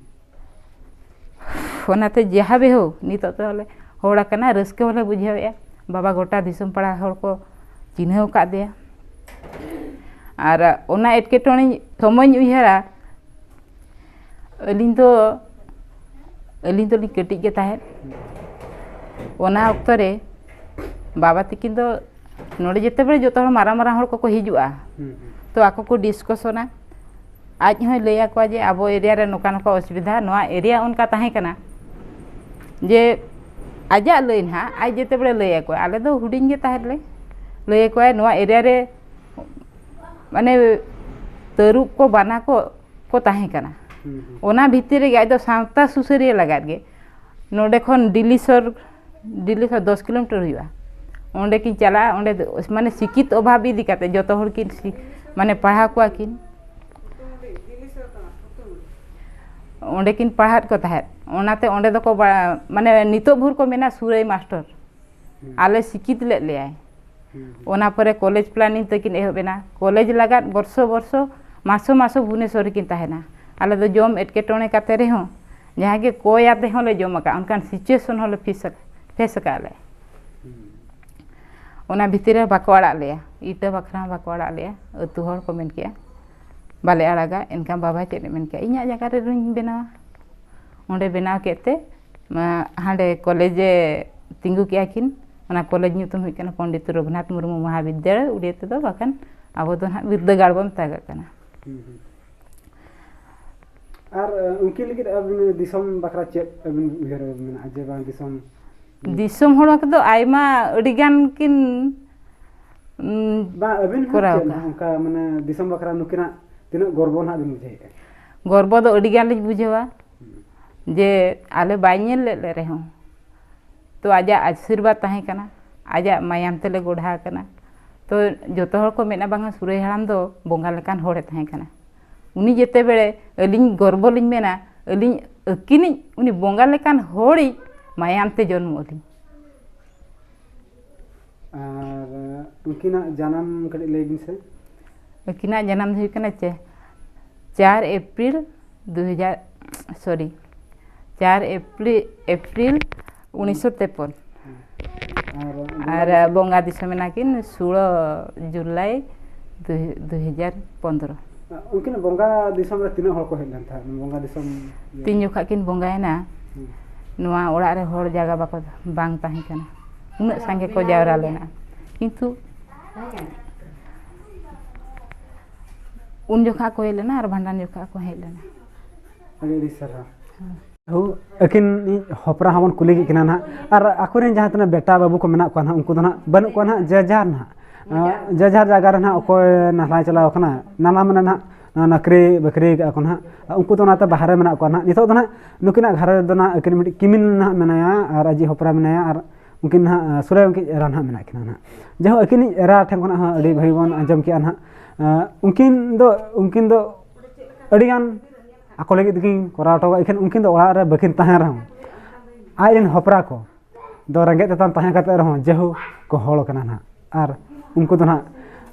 ᱚᱱᱟᱛᱮ ᱡᱟᱦᱟᱸ ᱵᱮ ᱦᱳᱠ, ᱱᱤᱛᱚᱜ ᱫᱚᱞᱮ ᱦᱚᱲ ᱟᱠᱟᱱᱟ, ᱨᱟᱹᱥᱠᱟᱹ ᱦᱚᱸᱞᱮ ᱵᱩᱡᱷᱟᱹᱣᱮᱫᱼᱟ᱾ ᱵᱟᱵᱟ ᱜᱚᱴᱟ ᱫᱤᱥᱚᱢ ᱯᱟᱲᱟ ᱦᱚᱲ ᱠᱚ ᱪᱤᱱᱦᱟᱹᱣ ᱟᱠᱟᱫᱮᱭᱟ᱾ ᱟᱨ ᱚᱱᱟ ᱮᱴᱠᱮᱴᱚᱬᱮ ᱥᱚᱢᱚᱭᱤᱧ ᱩᱭᱦᱟᱹᱨᱟ, ᱟᱹᱞᱤᱧ ᱫᱚ, ᱟᱹᱞᱤᱧ ᱫᱚᱞᱤᱧ ᱠᱟᱹᱴᱤᱡ ᱜᱮ ᱛᱟᱦᱮᱸᱫ᱾ ᱚᱱᱟ ᱚᱠᱛᱚ ᱨᱮ ᱵᱟᱵᱟ ᱛᱟᱹᱠᱤᱱ ᱫᱚ ᱱᱚᱰᱮ ᱡᱮᱛᱮ ᱵᱮᱲᱮ ᱡᱚᱛᱚ ᱦᱚᱲ ᱢᱟᱨᱟᱝ ᱢᱟᱨᱟᱝ ᱦᱚᱲ ᱠᱚᱠᱚ ᱦᱤᱡᱩᱜᱼᱟ, ᱦᱩᱸ, ᱦᱩᱸ᱾ ᱛᱚ ᱟᱠᱚ ᱠᱚ ᱰᱤᱥᱠᱚᱥᱚᱱᱟ᱾ ᱟᱡ ᱦᱚᱸᱭ ᱞᱟᱹᱭ ᱟᱠᱚᱣᱟ ᱡᱮ ᱟᱵᱚ ᱮᱨᱤᱭᱟ ᱨᱮ ᱱᱚᱝᱠᱟ ᱱᱚᱝᱠᱟ ᱚᱥᱩᱵᱤᱫᱷᱟ, ᱱᱚᱣᱟ ᱮᱨᱤᱭᱟ ᱚᱱᱠᱟ ᱛᱟᱦᱮᱸ ᱠᱟᱱᱟ ᱡᱮ ᱟᱡᱟᱜ ᱞᱟᱹᱭ ᱱᱟᱦᱟᱜ ᱟᱡ ᱡᱮᱛᱮ ᱵᱮᱲᱮ ᱞᱟᱹᱭ ᱟᱠᱚᱣᱟ, ᱟᱞᱮ ᱫᱚ ᱦᱩᱰᱤᱧ ᱜᱮ ᱛᱟᱦᱮᱸᱫ ᱞᱮ, ᱞᱟᱹᱭ ᱟᱠᱚᱣᱟᱭ ᱱᱚᱣᱟ ᱮᱨᱤᱭᱟ ᱨᱮ ᱢᱟᱱᱮ ᱛᱟᱹᱨᱩᱵ ᱠᱚ, ᱵᱟᱱᱟ ᱠᱚ ᱠᱚ ᱛᱟᱦᱮᱸ ᱠᱟᱱᱟ᱾ ᱦᱩᱸ, ᱦᱩᱸ᱾ ᱚᱱᱟ ᱵᱷᱤᱛᱤᱨ ᱨᱮᱜᱮ ᱟᱡ ᱫᱚ ᱥᱟᱶᱛᱟ ᱥᱩᱥᱟᱹᱨᱤᱭᱟᱹ ᱞᱟᱜᱟᱫ ᱜᱮ ᱱᱚᱰᱮ ᱠᱷᱚᱱ ᱰᱤᱞᱤᱥᱚᱨ, ᱰᱤᱞᱤᱥᱚᱨ ᱫᱚᱥ ᱠᱤᱞᱳᱢᱤᱴᱟᱨ ᱦᱩᱭᱩᱜᱼᱟ᱾ ᱚᱸᱰᱮ ᱠᱤᱱ ᱪᱟᱞᱟᱜᱼᱟ, ᱚᱸᱰᱮ ᱫᱚ ᱢᱟᱱᱮ ᱥᱤᱠᱠᱷᱤᱛ ᱚᱵᱷᱟᱵᱽ ᱤᱫᱤ ᱠᱟᱛᱮ ᱡᱚᱛᱚ ᱦᱚᱲ ᱠᱤᱱ ᱥᱤ-, ᱢᱟᱱᱮ ᱯᱟᱲᱦᱟᱣ ᱠᱚᱣᱟ ᱠᱤᱱ᱾ ᱚᱸᱰᱮ ᱠᱤᱱ ᱯᱟᱲᱦᱟᱣᱮᱫ ᱠᱚ ᱛᱟᱦᱮᱸᱫ, ᱚᱱᱟᱛᱮ ᱚᱸᱰᱮ ᱫᱚᱠᱚ ᱵᱟ-, ᱢᱟᱱᱮ ᱱᱤᱛᱚᱜ ᱵᱷᱳᱨ ᱠᱚ ᱢᱮᱱᱟ ᱥᱩᱨᱟᱹᱭ ᱢᱟᱥᱴᱚᱨ᱾ ᱦᱩᱸ᱾ ᱟᱞᱮ ᱥᱤᱠᱠᱷᱤᱛ ᱞᱮᱫ ᱞᱮᱭᱟᱭ᱾ ᱦᱩᱸ, ᱦᱩᱸ᱾ ᱚᱱᱟ ᱯᱚᱨᱮ ᱠᱚᱞᱮᱡᱽ ᱯᱞᱟᱱᱤᱝ ᱛᱟᱹᱠᱤᱱ ᱮᱦᱚᱵ ᱮᱱᱟ᱾ ᱠᱚᱞᱮᱡᱽ ᱞᱟᱜᱟᱫ ᱵᱚᱨᱥᱚ ᱵᱚᱨᱥᱚ, ᱢᱟᱥᱚ ᱢᱟᱥᱚ ᱵᱷᱩᱵᱽᱱᱮᱥᱚᱨ ᱨᱮᱠᱤᱱ ᱛᱟᱦᱮᱱᱟ᱾ ᱟᱞᱮ ᱫᱚ ᱡᱚᱢ ᱮᱴᱠᱮᱴᱚᱬᱮ ᱠᱟᱛᱮ ᱨᱮᱦᱚᱸ, ᱡᱟᱦᱟᱸ ᱜᱮ ᱠᱚᱭ ᱟᱛᱮ ᱦᱚᱸᱞᱮ ᱡᱚᱢ ᱟᱠᱟᱫ, ᱚᱱᱠᱟᱱ situation ᱦᱚᱸᱞᱮ ᱯᱷᱮᱥ ᱟᱠᱟᱫ, ᱯᱷᱮᱥ ᱟᱠᱟᱫ ᱞᱮ᱾ ᱦᱩᱸ᱾ ᱚᱱᱟ ᱵᱷᱤᱛᱤᱨ ᱨᱮ ᱵᱟᱠᱚ ᱟᱲᱟᱜ ᱞᱮᱭᱟ, ᱤᱴᱟᱹ ᱵᱟᱠᱷᱨᱟ ᱦᱚᱸ ᱵᱟᱠᱚ ᱟᱲᱟᱜ ᱞᱮᱭᱟ᱾ ᱟᱹᱛᱩ ᱦᱚᱲ ᱠᱚ ᱢᱮᱱ ᱠᱮᱜᱼᱟ, "ᱵᱟᱞᱮ ᱟᱲᱟᱜᱟ", ᱮᱱᱠᱷᱟᱱ ᱵᱟᱵᱟ ᱪᱮᱫ ᱮ ᱢᱮᱱ ᱠᱮᱜᱼᱟ, "ᱤᱧᱟᱹᱜ ᱡᱟᱭᱜᱟ ᱨᱮ ᱨᱩᱢ ᱵᱮᱱᱟᱣᱟ᱾" ᱚᱸᱰᱮ ᱵᱮᱱᱟᱣ ᱠᱮᱫ ᱛᱮ, ᱢᱟ, ᱦᱟᱸᱰᱮ ᱠᱚᱞᱮᱡᱽ ᱮ ᱛᱤᱸᱜᱩ ᱠᱮᱜᱼᱟ ᱠᱤᱱ᱾ ᱚᱱᱟ ᱠᱚᱞᱮᱡᱽ ᱧᱩᱛᱩᱢ ᱦᱩᱭᱩᱜ ᱠᱟᱱᱟ ᱯᱚᱱᱰᱤᱛ ᱨᱚᱜᱷᱩᱱᱟᱛᱷ ᱢᱩᱨᱢᱩ ᱢᱚᱦᱟᱵᱤᱫᱽᱫᱟᱞᱚᱭ, ᱩᱲᱤᱭᱟ ᱛᱮᱫᱚ, ᱵᱟᱠᱷᱟᱱ ᱟᱵᱚ ᱫᱚ ᱱᱟᱦᱟᱜ ᱵᱤᱨᱫᱟᱹᱜᱟᱲ ᱵᱚᱱ ᱢᱮᱛᱟᱜᱟᱜ ᱠᱟᱱᱟ᱾ ᱦᱩᱸ, ᱦᱩᱸ᱾ ᱟᱨ, ᱮ, ᱩᱱᱠᱤᱱ ᱞᱟᱹᱜᱤᱫ ᱟᱹᱵᱤᱱ ᱫᱤᱥᱚᱢ ᱵᱟᱠᱷᱨᱟ ᱪᱮᱫ ᱟᱹᱵᱤᱱ ᱩᱭᱦᱟᱹᱨ ᱢᱮᱱᱟᱜᱼᱟ ᱡᱮ ᱵᱟᱝ ᱫᱤᱥᱚᱢ? ᱫᱤᱥᱚᱢ ᱦᱚᱲ ᱠᱚᱫᱚ ᱟᱭᱢᱟ ᱟᱹᱰᱤ ᱜᱟᱱ ᱠᱤᱱ, ᱩᱢ, ᱵᱟᱝ, ᱟᱹᱵᱤᱱ ᱦᱚᱸ ᱠᱚᱨᱟᱣ ᱪᱮᱫ ᱠᱟᱜᱼᱟ᱾ ᱱᱟᱦᱟᱜ ᱚᱱᱠᱟ ᱢᱟᱱᱮ ᱫᱤᱥᱚᱢ ᱵᱟᱠᱷᱨᱟ ᱱᱩᱠᱤᱱᱟᱜ ᱛᱤᱱᱟᱹᱜ ᱜᱚᱨᱵᱚ ᱱᱟᱦᱟᱜ ᱵᱤᱱ ᱵᱩᱡᱷᱟᱹᱣᱮᱫᱼᱟ? ᱜᱚᱨᱵᱚ ᱫᱚ ᱟᱹᱰᱤ ᱜᱟᱱ ᱞᱤᱧ ᱵᱩᱡᱷᱟᱹᱣᱟ᱾ ᱦᱩᱸ᱾ ᱡᱮ ᱟᱞᱮ ᱵᱟᱭ ᱧᱮᱞ ᱞᱮᱫ ᱞᱮ ᱨᱮᱦᱚᱸ, ᱛᱚ ᱟᱡᱟᱜ ᱟᱥᱤᱨᱵᱟᱫᱽ ᱛᱟᱦᱮᱸ ᱠᱟᱱᱟ, ᱟᱡᱟᱜ ᱢᱟᱭᱟᱢ ᱛᱮᱞᱮ ᱜᱚᱲᱦᱟ ᱟᱠᱟᱱᱟ᱾ ᱛᱚ ᱡᱚᱛᱚ ᱦᱚᱲ ᱠᱚ ᱢᱮᱱᱟ, "ᱵᱟᱝᱟ, ᱥᱩᱨᱟᱹᱭ ᱦᱟᱲᱟᱢ ᱫᱚ ᱵᱚᱸᱜᱟ ᱞᱮᱠᱟᱱ ᱦᱚᱲᱮ ᱛᱟᱦᱮᱸ ᱠᱟᱱᱟ᱾" ᱩᱱᱤ ᱡᱮᱛᱮ ᱵᱮᱲᱮ ᱟᱹᱞᱤᱧ ᱜᱚᱨᱵᱚ ᱞᱤᱧ ᱢᱮᱱᱟ, ᱟᱹᱞᱤᱧ ᱟᱹᱠᱤᱱᱤᱡ ᱩᱱᱤ ᱵᱚᱸᱜᱟ ᱞᱮᱠᱟᱱ ᱦᱚᱲᱤᱡ ᱢᱟᱭᱟᱢ ᱛᱮ ᱡᱚᱱᱢᱚ ᱟᱹᱞᱤᱧ᱾ ᱟᱨ ᱩᱱᱠᱤᱱᱟᱜ ᱡᱟᱱᱟᱢ ᱠᱟᱹᱴᱤᱡ ᱞᱟᱹᱭ ᱵᱤᱱ ᱥᱮ᱾ ᱟᱹᱠᱤᱱᱟᱜ ᱡᱟᱱᱟᱢ ᱫᱚ ᱦᱩᱭᱩᱜ ᱠᱟᱱᱟ ᱪᱮ-, ᱪᱟᱨ ᱮᱯᱨᱤᱞ ᱫᱩ ᱦᱟᱡᱟᱨ, sorry, ᱪᱟᱨ ᱮᱯᱨᱤ-, ᱮᱯᱨᱤᱞ ᱩᱱᱤᱥᱥᱚ ᱛᱮᱯᱚᱱ᱾ ᱟᱨ ᱵᱚᱸᱜᱟ ᱟᱨ ᱫᱤᱥᱚᱢ? ᱵᱚᱸᱜᱟ ᱫᱤᱥᱚᱢ ᱮᱱᱟ ᱠᱤᱱ ᱥᱳᱞᱳ ᱡᱩᱞᱟᱭ ᱫᱩ-, ᱫᱩ ᱦᱟᱡᱟᱨ ᱯᱚᱱᱫᱽᱨᱚ᱾ ᱩᱱᱠᱤᱱ ᱵᱚᱸᱜᱟ ᱫᱤᱥᱚᱢ ᱨᱮ ᱛᱤᱱᱟᱹᱜ ᱦᱚᱲ ᱠᱚ ᱦᱮᱡ ᱞᱮᱱ ᱛᱟᱦᱮᱸᱫ ᱵᱚᱸᱜᱟ ᱫᱤᱥᱚᱢ ᱤᱭᱟᱹ? ᱛᱤᱱ ᱡᱚᱠᱷᱟᱜ ᱠᱤᱱ ᱵᱚᱸᱜᱟᱭᱮᱱᱟ, ᱦᱩᱸ᱾ ᱱᱚᱣᱟ ᱚᱲᱟᱜ ᱨᱮ ᱦᱚᱲ ᱡᱟᱭᱜᱟ ᱵᱟᱠᱚ, ᱵᱟᱝ ᱛᱟᱦᱮᱸ ᱠᱟᱱᱟ, ᱩᱱᱟᱹᱜ ᱥᱟᱸᱜᱮ ᱠᱚ ᱡᱟᱣᱨᱟ ᱞᱮᱱᱟ, ᱠᱤᱱᱛᱩ ᱩᱱ ᱡᱚᱠᱷᱟᱜ ᱠᱚ ᱦᱮᱡ ᱞᱮᱱᱟ ᱟᱨ ᱵᱷᱟᱸᱰᱟᱱ ᱡᱚᱠᱷᱟᱜ ᱠᱚ ᱦᱮᱡ ᱞᱮᱱᱟ᱾ ᱟᱹᱰᱤ ᱟᱹᱰᱤ ᱥᱟᱨᱦᱟᱣ᱾ ᱦᱮᱸ᱾ ᱦᱳ, ᱟᱹᱠᱤᱱ ᱦᱚᱯᱨᱟ ᱦᱚᱸᱵᱚᱱ ᱠᱩᱞᱤ ᱠᱮᱫ ᱠᱤᱱᱟ ᱱᱟᱦᱟᱜ, ᱟᱨ ᱟᱠᱚᱨᱮᱱ ᱡᱟᱦᱟᱸ ᱛᱤᱱᱟᱹᱜ ᱵᱮᱴᱟ ᱵᱟᱹᱵᱩ ᱠᱚ ᱢᱮᱱᱟᱜ ᱠᱚᱣᱟ ᱱᱟᱦᱟᱜ, ᱩᱱᱠᱩ ᱫᱚ ᱱᱟᱦᱟᱜ ᱵᱟᱹᱱᱩᱜ ᱠᱚᱣᱟ ᱱᱟᱦᱟᱜ, ᱡᱮ ᱡᱟᱨ ᱱᱟᱦᱟᱜ, ᱡᱮ ᱡᱟᱨ ᱡᱟᱭᱜᱟ ᱨᱮ ᱱᱟᱦᱟᱜ ᱚᱠᱚᱭ ᱱᱟᱞᱦᱟᱭ ᱪᱟᱞᱟᱣ ᱠᱟᱱᱟ, ᱱᱟᱞᱦᱟ ᱢᱟᱱᱮ ᱱᱟᱦᱟᱜ ᱱᱚᱣᱟ ᱱᱚᱠᱨᱤ ᱵᱟᱹᱠᱨᱤ ᱠᱟᱜᱼᱟ ᱠᱚ ᱱᱟᱦᱟᱜ᱾ ᱟᱨ ᱩᱱᱠᱩ ᱫᱚ ᱚᱱᱟᱛᱮ ᱵᱟᱦᱨᱮ ᱢᱮᱱᱟᱜ ᱠᱚᱣᱟ ᱱᱟᱦᱟᱜ᱾ ᱱᱤᱛᱚᱜ ᱫᱚ ᱱᱟᱦᱟᱜ ᱱᱩᱠᱤᱱᱟᱜ ᱜᱷᱟᱨᱚᱸᱡᱽ ᱫᱚ ᱱᱟᱦᱟᱜ ᱟᱹᱠᱤᱱ ᱢᱤᱫᱴᱤᱡ ᱠᱤᱢᱤᱱ ᱱᱟᱦᱟᱜ ᱢᱮᱱᱟᱭᱟ ᱟᱨ ᱟᱡᱤᱡ ᱦᱚᱯᱨᱟ ᱢᱮᱱᱟᱭᱟ ᱟᱨ ᱩᱱᱠᱤᱱ ᱱᱟᱦᱟᱜ, ᱥᱩᱨᱮ ᱩᱱᱠᱤᱱ ᱮᱨᱟ ᱱᱟᱦᱟᱜ ᱢᱮᱱᱟᱜ ᱠᱤᱱᱟ ᱱᱟᱦᱟᱜ᱾ ᱡᱟᱭᱦᱳᱠ, ᱟᱹᱠᱤᱱᱤᱡ ᱮᱨᱟ ᱴᱷᱮᱱ ᱠᱷᱚᱱᱟᱜ ᱦᱚᱸ ᱟᱹᱰᱤ ᱵᱷᱟᱹᱜᱤ ᱵᱚᱱ ᱟᱸᱡᱚᱢ ᱠᱮᱜᱼᱟ ᱱᱟᱦᱟᱜ᱾ ᱟᱸ, ᱩᱱᱠᱤᱱ ᱫᱚ, ᱩᱱᱠᱤᱱ ᱫᱚ ᱟᱹᱰᱤᱜᱟᱱ ᱟᱠᱚ ᱞᱟᱹᱜᱤᱫ ᱜᱮᱠᱤᱱ ᱠᱚᱨᱟᱣ ᱦᱚᱴᱚ ᱠᱟᱜᱼᱟ, ᱮᱱᱠᱷᱟᱱ ᱩᱱᱠᱤᱱ ᱫᱚ ᱚᱲᱟᱜ ᱨᱮ ᱵᱟᱹᱠᱤᱱ ᱛᱟᱦᱮᱱ ᱨᱮᱦᱚᱸ, ᱟᱡ ᱨᱮᱱ ᱦᱚᱯᱨᱟ ᱠᱚ ᱫᱚ ᱨᱮᱸᱜᱮᱡ ᱛᱮᱛᱟᱝ ᱛᱟᱦᱮᱸ ᱠᱟᱛᱮ ᱨᱮᱦᱚᱸ ᱡᱮᱦᱳ ᱠᱚ ᱦᱚᱲ ᱠᱟᱱᱟ ᱱᱟᱦᱟᱜ᱾ ᱟᱨ ᱩᱱᱠᱩ ᱫᱚ ᱱᱟᱦᱟᱜ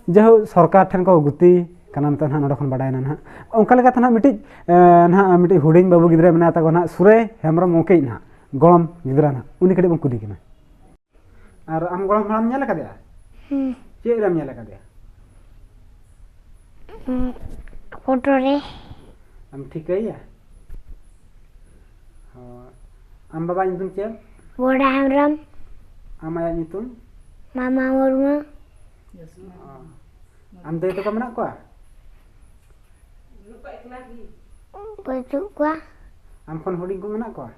ᱡᱮᱦᱳ ᱥᱚᱨᱠᱟᱨ ᱴᱷᱮᱱ ᱠᱚ ᱜᱩᱛᱤ ᱠᱟᱱᱟ ᱢᱮᱱᱛᱮ ᱱᱟᱦᱟᱜ ᱱᱚᱰᱮ ᱠᱷᱚᱱ ᱵᱟᱰᱟᱭᱮᱱᱟ ᱱᱟᱦᱟᱜ᱾ ᱚᱱᱠᱟ ᱞᱮᱠᱟᱛᱮ ᱱᱟᱦᱟᱜ ᱢᱤᱫᱴᱤᱡ, ᱮ, ᱱᱟᱦᱟᱜ ᱢᱤᱫᱴᱤᱡ ᱦᱩᱰᱤᱧ ᱵᱟᱹᱵᱩ ᱜᱤᱫᱽᱨᱟᱹ ᱢᱮᱱᱟᱭ ᱛᱟᱠᱚ ᱱᱟᱦᱟᱜ, ᱥᱩᱨᱮ ᱦᱮᱢᱵᱨᱚᱢ ᱜᱚᱢᱠᱮ ᱱᱟᱦᱟᱜ, ᱜᱚᱲᱚᱢ ᱜᱤᱫᱽᱨᱟᱹ ᱱᱟᱦᱟᱜ, ᱩᱱᱤ ᱠᱟᱹᱴᱤᱡ ᱵᱚᱱ ᱠᱩᱞᱤ ᱠᱟᱱᱟ᱾ ᱟᱨ ᱟᱢ ᱜᱚᱲᱚᱢ ᱦᱟᱲᱟᱢ ᱧᱮᱞ ᱟᱠᱟᱫᱮᱭᱟ? ᱦᱩᱸ᱾ ᱪᱮᱫ ᱨᱮᱢ ᱧᱮᱞ ᱟᱠᱟᱫᱮᱭᱟ? ᱦᱩᱸ, ᱯᱷᱳᱴᱳ ᱨᱮ᱾ ᱟᱢ ᱴᱷᱤᱠᱟᱹᱭᱮᱭᱟ? ᱦᱳᱭ᱾ ᱟᱢ ᱵᱟᱵᱟ ᱧᱩᱛᱩᱢ ᱪᱮᱫ? ᱵᱚᱰᱟ ᱦᱮᱢᱵᱨᱚᱢ᱾ ᱟᱢ ᱟᱭᱟᱜ ᱧᱩᱛᱩᱢ? ᱢᱟᱢᱟ ᱢᱩᱨᱢᱩ᱾ ᱚ᱾ ᱟᱢ ᱫᱟᱹᱭ ᱛᱟᱠᱚ ᱢᱮᱱᱟᱜ ᱠᱚᱣᱟ? ᱵᱟᱹᱪᱩᱜ ᱠᱚᱣᱟ᱾ ᱟᱢ ᱠᱷᱚᱱ ᱦᱩᱰᱤᱧ ᱠᱚ ᱢᱮᱱᱟᱜ ᱠᱚᱣᱟ?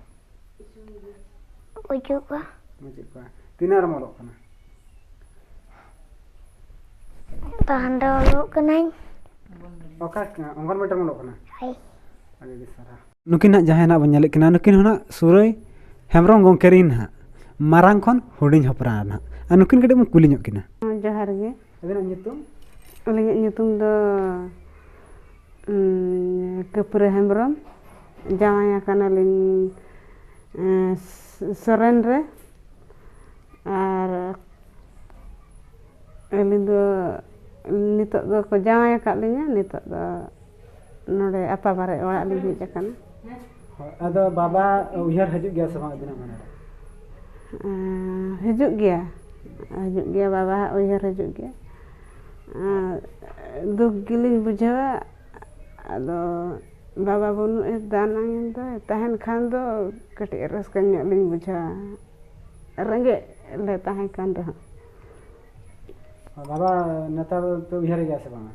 ᱵᱟᱹᱪᱩᱜ ᱠᱚᱣᱟ᱾ ᱵᱟᱹᱪᱩᱜ ᱠᱚᱣᱟ᱾ ᱛᱤᱱᱟᱹᱜ ᱨᱮᱢ ᱚᱞᱚᱜ ᱠᱟᱱᱟ? ᱛᱟᱦᱮᱱ ᱫᱚ ᱚᱞᱚᱜ ᱠᱟᱹᱱᱟᱹᱧ᱾ ᱚᱠᱟ ᱚᱝᱜᱚᱱᱵᱟᱲᱤ ᱨᱮᱢ ᱚᱞᱚᱜ ᱠᱟᱱᱟ? ᱦᱳᱭ᱾ ᱟᱹᱰᱤ ᱟᱹᱰᱤ ᱥᱟᱨᱦᱟᱣ᱾ ᱱᱩᱠᱤᱱ ᱦᱟᱸᱜ ᱡᱟᱦᱟᱸᱭ ᱱᱟᱜ ᱵᱚᱱ ᱧᱮᱞᱮᱫ ᱠᱤᱱᱟ, ᱱᱩᱠᱤᱱ ᱦᱚᱸ ᱱᱟᱜ ᱥᱩᱨᱟᱹᱭ ᱦᱮᱢᱵᱨᱚᱢ ᱜᱚᱢᱠᱮ ᱨᱤᱱ ᱦᱟᱸᱜ ᱢᱟᱨᱟᱝ ᱠᱷᱚᱱ ᱦᱩᱰᱤᱧ ᱦᱚᱯᱨᱟ ᱱᱟᱜ᱾ ᱟᱨ ᱱᱩᱠᱤᱱ ᱠᱟᱹᱴᱤᱡ ᱵᱚᱱ ᱠᱩᱞᱤ ᱧᱚᱜ ᱠᱤᱱᱟ᱾ ᱡᱚᱦᱟᱨ ᱜᱮ᱾ ᱟᱹᱵᱤᱱᱟᱜ ᱧᱩᱛᱩᱢ? ᱟᱹᱞᱤᱧᱟᱜ ᱧᱩᱛᱩᱢ ᱫᱚ, ᱩᱸ, ᱠᱟᱹᱯᱨᱟᱹ ᱦᱮᱢᱵᱨᱚᱢ᱾ ᱡᱟᱶᱟᱭ ᱟᱠᱟᱱᱟᱞᱤᱧ, ᱮᱸ, ᱥᱚᱨᱮᱱ ᱨᱮ᱾ ᱟᱨ ᱟᱹᱞᱤᱧ ᱫᱚ ᱱᱤᱛᱚᱜ ᱫᱚᱠᱚ ᱡᱟᱶᱟᱭ ᱟᱠᱟᱫ ᱞᱤᱧᱟ, ᱱᱤᱛᱚᱜ ᱫᱚ ᱱᱚᱰᱮ ᱟᱯᱟ ᱵᱟᱨᱮ ᱚᱲᱟᱜ ᱞᱤᱧ ᱦᱮᱡ ᱟᱠᱟᱱᱟ᱾ ᱦᱳᱭ, ᱟᱫᱚ ᱵᱟᱵᱟ ᱩᱭᱦᱟᱹᱨ ᱦᱤᱡᱩᱜ ᱜᱮᱭᱟ ᱥᱮ ᱵᱟᱝ ᱟᱹᱵᱤᱱᱟᱜ ᱢᱚᱱᱮ ᱨᱮ? ᱮᱸ, ᱦᱤᱡᱩᱜ ᱜᱮᱭᱟ, ᱦᱤᱡᱩᱜ ᱜᱮᱭᱟ, ᱵᱟᱵᱟ ᱩᱭᱦᱟᱹᱨ ᱦᱤᱡᱩᱜ ᱜᱮᱭᱟ᱾ ᱟᱨ ᱫᱩᱠ ᱜᱮᱞᱤᱧ ᱵᱩᱡᱷᱟᱹᱣᱟ᱾ ᱟᱫᱚ ᱵᱟᱵᱟ ᱵᱟᱹᱱᱩᱜ ᱮ ᱫᱟᱱᱟᱝ ᱫᱚ, ᱛᱟᱦᱮᱱ ᱠᱷᱟᱱ ᱫᱚ ᱠᱟᱹᱴᱤᱡ ᱨᱟᱹᱥᱠᱟᱹ ᱧᱚᱜ ᱞᱤᱧ ᱵᱩᱡᱷᱟᱹᱣᱟ, ᱨᱮᱸᱜᱮᱡ ᱞᱮ ᱛᱟᱦᱮᱸ ᱠᱟᱱ ᱨᱮᱦᱚᱸ᱾ ᱵᱟᱵᱟ ᱱᱮᱛᱟᱨ ᱯᱮ ᱩᱭᱦᱟᱹᱨ ᱜᱮᱭᱟ ᱥᱮ ᱵᱟᱝᱟ?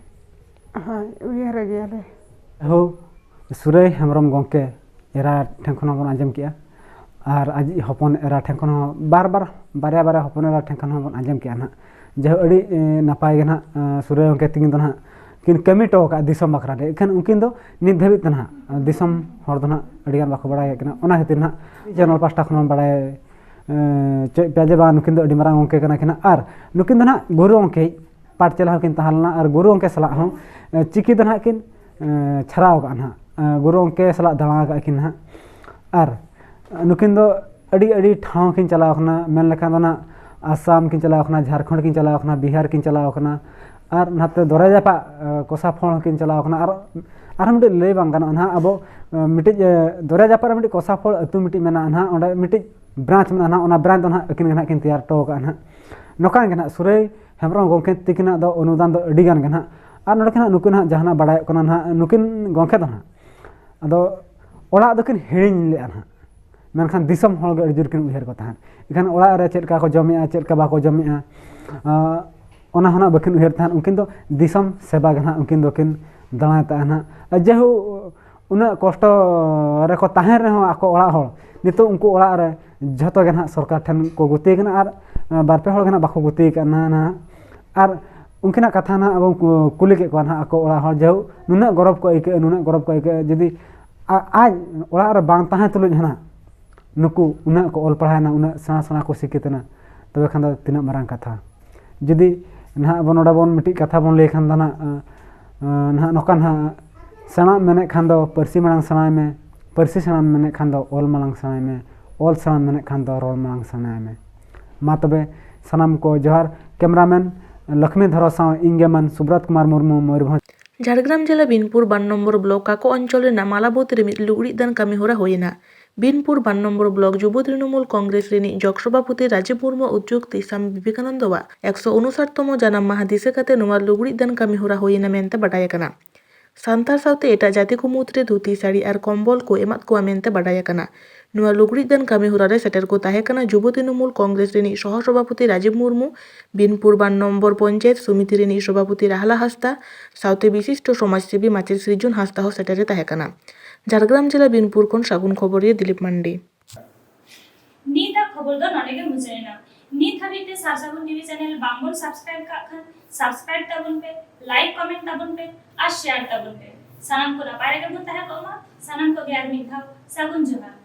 ᱦᱳᱭ, ᱩᱭᱦᱟᱹᱨ ᱜᱮᱭᱟᱞᱮ᱾ ᱦᱳ, ᱥᱩᱨᱟᱹᱭ ᱦᱮᱢᱵᱨᱚᱢ ᱜᱚᱢᱠᱮ ᱮᱨᱟ ᱴᱷᱮᱱ ᱠᱷᱚᱱ ᱦᱚᱸ ᱵᱚᱱ ᱟᱸᱡᱚᱢ ᱠᱮᱜᱼᱟ, ᱟᱨ ᱟᱡᱤᱡ ᱦᱚᱯᱚᱱ ᱮᱨᱟ ᱴᱷᱮᱱ ᱠᱷᱚᱱ ᱦᱚᱸ ᱵᱟᱨ ᱵᱟᱨ, ᱵᱟᱨᱭᱟ ᱵᱟᱨᱭᱟ ᱦᱚᱯᱚᱱ ᱮᱨᱟ ᱴᱷᱮᱱ ᱠᱷᱚᱱ ᱦᱚᱸ ᱵᱚᱱ ᱟᱸᱡᱚᱢ ᱠᱮᱜᱼᱟ ᱱᱟᱦᱟᱜ᱾ ᱡᱟᱭᱦᱳᱠ, ᱟᱹᱰᱤ, ᱮ, ᱱᱟᱯᱟᱭ ᱜᱮ ᱱᱟᱦᱟᱜ, ᱮ, ᱥᱩᱨᱟᱹᱭ ᱜᱚᱢᱠᱮ ᱛᱤᱠᱤᱱ ᱫᱚ ᱱᱟᱦᱟᱜ ᱠᱤᱱ ᱠᱟᱹᱢᱤ ᱦᱚᱴᱚ ᱟᱠᱟᱫ ᱫᱤᱥᱚᱢ ᱵᱟᱠᱷᱨᱟ ᱨᱮ᱾ ᱮᱱᱠᱷᱟᱱ ᱩᱱᱠᱤᱱ ᱫᱚ ᱱᱤᱛ ᱫᱷᱟᱹᱵᱤᱡ ᱛᱮ ᱱᱟᱦᱟᱜ ᱫᱤᱥᱚᱢ ᱦᱚᱲ ᱫᱚ ᱱᱟᱦᱟᱜ ᱟᱹᱰᱤ ᱜᱟᱱ ᱵᱟᱠᱚ ᱵᱟᱲᱟᱭ ᱠᱟᱱᱟ᱾ ᱚᱱᱟ ᱠᱷᱟᱹᱛᱤᱨ ᱱᱟᱦᱟᱜ ᱪᱮᱱᱮᱞ ᱯᱟᱥᱴᱟ ᱠᱷᱚᱱ ᱵᱚᱱ ᱵᱟᱲᱟᱭ, ᱮᱸ, ᱦᱚᱪᱚᱭᱮᱫ ᱯᱮᱭᱟ ᱡᱮ ᱵᱟᱝ, ᱱᱩᱠᱤᱱ ᱫᱚ ᱟᱹᱰᱤ ᱢᱟᱨᱟᱝ ᱜᱚᱢᱠᱮ ᱠᱟᱱᱟ ᱠᱤᱱ ᱱᱟᱦᱟᱜ᱾ ᱟᱨ ᱱᱩᱠᱤᱱ ᱫᱚ ᱱᱟᱦᱟᱜ ᱜᱩᱨᱩ ᱜᱚᱢᱠᱮ ᱯᱟᱴ ᱪᱟᱞᱟᱣ ᱠᱤᱱ ᱛᱟᱦᱮᱸ ᱞᱮᱱᱟ ᱟᱨ ᱜᱩᱨᱩ ᱜᱚᱢᱠᱮ ᱥᱟᱞᱟᱜ ᱦᱚᱸ, ᱮᱸ, ᱪᱤᱠᱤ ᱫᱚ ᱱᱟᱦᱟᱜ ᱠᱤᱱ, ᱮᱸ, ᱪᱷᱟᱨᱟᱣ ᱟᱠᱟᱫᱼᱟ ᱱᱟᱦᱟᱜ᱾ ᱮᱸ, ᱜᱩᱨᱩ ᱜᱚᱢᱠᱮ ᱥᱟᱞᱟᱜ ᱫᱟᱬᱟ ᱟᱠᱟᱫ ᱠᱤᱱ ᱱᱟᱦᱟᱜ᱾ ᱟᱨ ᱱᱩᱠᱤᱱ ᱫᱚ ᱟᱹᱰᱤ, ᱟᱹᱰᱤ ᱴᱷᱟᱶ ᱠᱤᱱ ᱪᱟᱞᱟᱣ ᱠᱟᱱᱟ, ᱢᱮᱱ ᱞᱮᱠᱷᱟᱱ ᱫᱚ ᱱᱟᱦᱟᱜ ᱟᱥᱟᱢ ᱠᱤᱱ ᱪᱟᱞᱟᱣ ᱠᱟᱱᱟ, ᱡᱷᱟᱲᱠᱷᱚᱸᱰ ᱠᱤᱱ ᱪᱟᱞᱟᱣ ᱠᱟᱱᱟ, ᱵᱤᱦᱟᱨ ᱠᱤᱱ ᱪᱟᱞᱟᱣ ᱠᱟᱱᱟ, ᱟᱨ ᱱᱟᱛᱮ ᱫᱚᱨᱭᱟ ᱡᱟᱯᱟᱜ, ᱮᱸ, ᱠᱚᱥᱟᱯᱷᱚᱲ ᱦᱚᱸᱠᱤᱱ ᱪᱟᱞᱟᱣ ᱠᱟᱱᱟ᱾ ᱟᱨ ᱟᱨᱦᱚᱸ ᱢᱤᱫᱴᱤᱡ ᱞᱟᱹᱭ ᱵᱟᱝ ᱜᱟᱱᱚᱜᱼᱟ ᱱᱟᱦᱟᱜ, ᱟᱵᱚ, ᱮᱸ, ᱢᱤᱫᱴᱤᱡ, ᱮᱸ, ᱫᱚᱨᱭᱟ ᱡᱟᱯᱟᱜ ᱨᱮ ᱢᱤᱫᱴᱤᱡ ᱠᱚᱥᱟᱯᱷᱚᱲ ᱟᱹᱛᱩ ᱢᱤᱫᱴᱤᱡ ᱢᱮᱱᱟᱜᱼᱟ ᱱᱟᱦᱟᱜ, ᱚᱸᱰᱮ ᱢᱤᱫᱴᱤᱡ ᱵᱨᱟᱧᱪ ᱢᱮᱱᱟᱜᱼᱟ ᱱᱟᱦᱟᱜ, ᱚᱱᱟ ᱵᱨᱟᱧᱪ ᱫᱚ ᱱᱟᱦᱟᱜ ᱟᱹᱠᱤᱱ ᱜᱮ ᱱᱟᱦᱟᱜ ᱠᱤᱱ ᱛᱮᱭᱟᱨ ᱦᱚᱴᱚ ᱟᱠᱟᱫᱼᱟ ᱱᱟᱦᱟᱜ᱾ ᱱᱚᱝᱠᱟ ᱜᱮ ᱱᱟᱦᱟᱜ ᱥᱩᱨᱟᱹᱭ ᱦᱮᱢᱵᱨᱚᱢ ᱜᱚᱢᱠᱮ ᱛᱤᱠᱤᱱᱟᱜ ᱫᱚ ᱚᱱᱩᱫᱟᱱ ᱫᱚ ᱟᱹᱰᱤ ᱜᱟᱱ ᱜᱮ ᱱᱟᱦᱟᱜ᱾ ᱟᱨ ᱱᱚᱰᱮ ᱠᱷᱚᱱᱟᱜ ᱱᱩᱠᱩ ᱱᱟᱦᱟᱜ ᱡᱟᱦᱟᱱᱟᱜ ᱵᱟᱲᱟᱭᱚᱜ ᱠᱟᱱᱟ ᱱᱟᱦᱟᱜ, ᱱᱩᱠᱤᱱ ᱜᱚᱢᱠᱮ ᱫᱚ ᱱᱟᱦᱟᱜ ᱟᱫᱚ ᱚᱲᱟᱜ ᱫᱚᱠᱤᱱ ᱦᱤᱲᱤᱧ ᱞᱮᱫᱼᱟ ᱱᱟᱦᱟᱜ, ᱢᱮᱱᱠᱷᱟᱱ ᱫᱤᱥᱚᱢ ᱦᱚᱲ ᱜᱮ ᱟᱹᱰᱤ ᱡᱳᱨ ᱠᱤᱱ ᱩᱭᱦᱟᱹᱨ ᱠᱚ ᱛᱟᱦᱮᱸᱫ᱾ ᱮᱱᱠᱷᱟᱱ ᱚᱲᱟᱜ ᱨᱮ ᱪᱮᱫ ᱞᱮᱠᱟ ᱠᱚ ᱡᱚᱢᱮᱜᱼᱟ, ᱪᱮᱫ ᱞᱮᱠᱟ ᱵᱟᱠᱚ ᱡᱚᱢᱮᱜᱼᱟ, ᱟᱸ, ᱚᱱᱟ ᱦᱚᱸ ᱱᱟᱦᱟᱜ ᱵᱟᱹᱠᱤᱱ ᱩᱭᱦᱟᱹᱨ ᱛᱟᱦᱮᱸᱫ᱾ ᱩᱱᱠᱤᱱ ᱫᱚ ᱫᱤᱥᱚᱢ ᱥᱮᱵᱟ ᱜᱮ ᱱᱟᱦᱟᱜ ᱩᱱᱠᱤᱱ ᱫᱚᱠᱤᱱ ᱫᱟᱬᱟᱭ ᱛᱟᱦᱮᱸᱫ ᱱᱟᱦᱟᱜ᱾ ᱟᱨ ᱡᱟᱭᱦᱳᱠ, ᱩᱱᱟᱹᱜ ᱠᱚᱥᱴᱚ ᱨᱮᱠᱚ ᱛᱟᱦᱮᱸᱱ ᱨᱮᱦᱚᱸ ᱟᱠᱚ ᱚᱲᱟᱜ ᱦᱚᱲ, ᱱᱤᱛᱚᱜ ᱩᱱᱠᱩ ᱚᱲᱟᱜ ᱨᱮ ᱡᱷᱚᱛᱚ ᱜᱮ ᱱᱟᱦᱟᱜ ᱥᱚᱨᱠᱟᱨ ᱴᱷᱮᱱ ᱠᱚ ᱜᱩᱛᱤ ᱠᱟᱱᱟ᱾ ᱟᱨ, ᱟᱸ, ᱵᱟᱨ ᱯᱮ ᱦᱚᱲ ᱜᱮ ᱱᱟᱦᱟᱜ ᱵᱟᱠᱚ ᱜᱩᱛᱤ ᱠᱟᱱᱟ ᱱᱟᱦᱟᱜ᱾ ᱟᱨ ᱩᱱᱠᱤᱱᱟᱜ ᱠᱟᱛᱷᱟ ᱱᱟᱦᱟᱜ ᱟᱵᱚ ᱠᱩ-, ᱠᱩᱞᱤ ᱠᱮᱫ ᱠᱚᱣᱟ ᱱᱟᱦᱟᱜ ᱟᱠᱚ ᱚᱲᱟᱜ ᱦᱚᱲ, ᱡᱟᱭᱦᱳᱠ, ᱱᱩᱱᱟᱹᱜ ᱜᱚᱨᱚᱵᱽ ᱠᱚ ᱟᱹᱭᱠᱟᱹᱜᱼᱟ, ᱱᱩᱱᱟᱹᱜ ᱜᱚᱨᱚᱵᱽ ᱠᱚ ᱟᱹᱭᱠᱟᱹᱜᱼᱟ, ᱡᱩᱫᱤ ᱟ-, ᱟᱡ ᱚᱲᱟᱜ ᱨᱮ ᱵᱟᱝ ᱛᱟᱦᱮᱸ ᱛᱩᱞᱩᱡ ᱦᱚᱸ ᱱᱟᱦᱟᱜ ᱱᱩᱠᱩ ᱩᱱᱟᱹᱜ ᱠᱚ ᱚᱞ ᱯᱟᱲᱦᱟᱣᱮᱱᱟ, ᱩᱱᱟᱹᱜ ᱥᱮᱬᱟ ᱥᱮᱬᱟ ᱠᱚ ᱥᱤᱠᱷᱤᱛ ᱮᱱᱟ, ᱛᱚᱵᱮ ᱠᱷᱟᱱ ᱫᱚ ᱛᱤᱱᱟᱹᱜ ᱢᱟᱨᱟᱝ ᱠᱟᱛᱷᱟ᱾ ᱡᱩᱫᱤ ᱱᱟᱦᱟᱜ ᱟᱵᱚ ᱱᱚᱰᱮ ᱵᱚᱱ ᱢᱤᱫᱴᱤᱡ ᱠᱟᱛᱷᱟ ᱵᱚᱱ ᱞᱟᱹᱭ ᱠᱷᱟᱱ ᱫᱚ ᱱᱟᱦᱟᱜ, ᱟᱸ, ᱟᱸ, ᱱᱟᱦᱟᱜ ᱱᱚᱝᱠᱟ ᱱᱟᱦᱟᱜ, ᱥᱮᱬᱟᱜ ᱢᱮᱱᱮᱫ ᱠᱷᱟᱱ ᱫᱚ ᱯᱟᱹᱨᱥᱤ ᱢᱟᱲᱟᱝ ᱥᱮᱬᱟᱭ ᱢᱮ, ᱯᱟᱹᱨᱥᱤ ᱥᱮᱬᱟᱢ ᱢᱮᱱᱮᱫ ᱠᱷᱟᱱ ᱫᱚ ᱚᱞ ᱢᱟᱲᱟᱝ ᱥᱮᱬᱟᱭ ᱢᱮ, ᱚᱞ ᱥᱮᱬᱟᱢ ᱢᱮᱱᱮᱫ ᱠᱷᱟᱱ ᱫᱚ ᱨᱚᱲ ᱢᱟᱲᱟᱝ ᱥᱮᱬᱟᱭ ᱢᱮ᱾ ᱢᱟ ᱛᱚᱵᱮ ᱥᱟᱱᱟᱢ ᱠᱚ ᱡᱚᱦᱟᱨ᱾ ᱠᱮᱢᱨᱟᱢᱮᱱ ᱞᱚᱠᱷᱢᱤ ᱫᱷᱚᱨᱚ ᱥᱟᱶ ᱤᱧ ᱜᱮ ᱢᱟᱱ ᱥᱩᱵᱨᱚᱛ ᱠᱩᱢᱟᱨ ᱢᱩᱨᱢᱩ, ᱢᱚᱭᱩᱨᱵᱷᱚᱸᱡᱽ᱾ ᱡᱷᱟᱲᱜᱨᱟᱢ ᱡᱮᱞᱟ ᱵᱤᱱᱯᱩᱨ ᱵᱟᱨ ᱱᱚᱢᱵᱚᱨ ᱵᱞᱚᱠ ᱠᱟᱠᱚ ᱚᱧᱪᱚᱞ ᱨᱮᱱᱟᱜ ᱢᱟᱞᱟᱵᱩᱛ ᱨᱮ ᱢᱤᱫ ᱞᱩᱜᱽᱲᱤᱡ ᱫᱟᱱ ᱠᱟᱹᱢᱤ ᱦᱚᱨᱟ ᱦᱩᱭᱮᱱᱟ᱾ ᱵᱤᱱᱯᱩᱨ ᱵᱟᱨ ᱱᱚᱢᱵᱚᱨ ᱵᱞᱚᱠ ᱡᱩᱵᱚ ᱛᱨᱤᱱᱚᱢᱩᱞ ᱠᱚᱝᱜᱨᱮᱥ ᱨᱤᱱᱤᱡ ᱡᱚᱜᱽ ᱥᱚᱵᱷᱟᱯᱚᱛᱤ ᱨᱟᱡᱤᱵᱽ ᱢᱩᱨᱢᱩ ᱩᱫᱽᱡᱳᱜᱽ ᱛᱮ ᱥᱟᱢᱤ ᱵᱤᱵᱮᱠᱟᱱᱚᱱᱫᱚᱣᱟᱜ ᱮᱠᱥᱚ ᱩᱱᱩᱥᱟᱴ ᱛᱚᱢᱚ ᱡᱟᱱᱟᱢ ᱢᱟᱦᱟ ᱫᱤᱥᱟᱹ ᱠᱟᱛᱮ ᱱᱚᱣᱟ ᱞᱩᱜᱽᱲᱤᱡ ᱫᱟᱱ ᱠᱟᱹᱢᱤ ᱦᱚᱨᱟ ᱦᱩᱭᱮᱱᱟ ᱢᱮᱱᱛᱮ ᱵᱟᱰᱟᱭ ᱟᱠᱟᱱᱟ᱾ ᱥᱟᱱᱛᱟᱲ ᱥᱟᱶᱛᱮ ᱮᱴᱟᱜ ᱡᱟᱹᱛᱤ ᱠᱚ ᱢᱩᱫᱽᱨᱮ ᱫᱷᱩᱛᱤ, ᱥᱟᱹᱲᱤ ᱟᱨ ᱠᱚᱢᱵᱚᱞ ᱠᱚ ᱮᱢᱟᱫ ᱠᱚᱣᱟ ᱢᱮᱱᱛᱮ ᱵᱟᱰᱟᱭ ᱟᱠᱟᱱᱟ᱾ ᱱᱚᱣᱟ ᱞᱩᱜᱽᱲᱤᱡ ᱫᱟᱱ ᱠᱟᱹᱢᱤ ᱦᱚᱨᱟ ᱨᱮ ᱥᱮᱴᱮᱨ ᱠᱚ ᱛᱟᱦᱮᱸ ᱠᱟᱱᱟ ᱡᱩᱵᱚ ᱛᱨᱤᱱᱚᱢᱩᱞ ᱠᱚᱝᱜᱨᱮᱥ ᱨᱤᱱᱤᱡ ᱥᱚᱦᱚ ᱥᱚᱵᱷᱟᱯᱚᱛᱤ ᱨᱟᱡᱤᱵᱽ ᱢᱩᱨᱢᱩ, ᱵᱤᱱᱯᱩᱨ ᱵᱟᱨ ᱱᱚᱢᱵᱚᱨ ᱯᱚᱧᱪᱟᱭᱮᱛ ᱥᱚᱢᱤᱛᱤ ᱨᱤᱱᱤᱡ ᱥᱚᱵᱷᱟᱯᱚᱛᱤ ᱨᱟᱦᱞᱟ ᱦᱟᱸᱥᱫᱟ, ᱥᱟᱶᱛᱮ ᱵᱤᱥᱤᱥᱴᱚ ᱥᱚᱢᱟᱡᱽᱥᱮᱵᱤ ᱢᱟᱪᱮᱛ ᱥᱨᱤᱡᱚᱱ ᱦᱟᱸᱥᱫᱟ ᱦᱚᱸ ᱥᱮᱴᱮᱨ ᱮ ᱛᱟᱦᱮᱸ ᱠᱟᱱᱟ᱾ ᱡᱷᱟᱲᱜᱨᱟᱢ ᱡᱮᱞᱟ ᱵᱤᱱᱯᱩᱨ ᱠᱷᱚᱱ ᱥᱟᱹᱜᱩᱱ ᱠᱷᱚᱵᱚᱨᱤᱭᱟᱹ ᱫᱤᱞᱤᱯ ᱢᱟᱱᱰᱤ᱾ ᱱᱤᱛᱟᱜ ᱠᱷᱚᱵᱚᱨ ᱫᱚ ᱱᱚᱰᱮ ᱜᱮ ᱢᱩᱪᱟᱹᱫ ᱮᱱᱟ᱾ ᱱᱤᱛ ᱦᱟᱹᱵᱤᱡ ᱛᱮ ᱥᱟᱨᱡᱟᱵᱚᱱ ᱴᱤᱵᱷᱤ ᱪᱮᱱᱮᱞ ᱵᱟᱝᱵᱚᱱ ᱥᱟᱵᱥᱠᱨᱟᱭᱤᱵ ᱠᱟᱜ ᱠᱷᱟᱱ, ᱥᱟᱵᱥᱠᱨᱟᱭᱤᱵ ᱛᱟᱵᱚᱱ ᱯᱮ, ᱞᱟᱭᱤᱠ, ᱠᱚᱢᱮᱱᱴ ᱛᱟᱵᱚᱱ ᱯᱮ ᱟᱨ ᱥᱮᱭᱟᱨ ᱛᱟᱵᱚᱱ ᱯᱮ᱾ ᱥᱟᱱᱟᱢ ᱠᱚ ᱱᱟᱯᱟᱭ ᱨᱮᱜᱮ ᱵᱚᱱ ᱛᱟᱦᱮᱸ ᱠᱚᱜ ᱢᱟ᱾ ᱥᱟᱱᱟᱢ ᱠᱚᱜᱮ ᱟᱨ ᱢᱤᱫ ᱫᱷᱟᱣ ᱥᱟᱹᱜᱩᱱ ᱡᱚᱦᱟᱨ᱾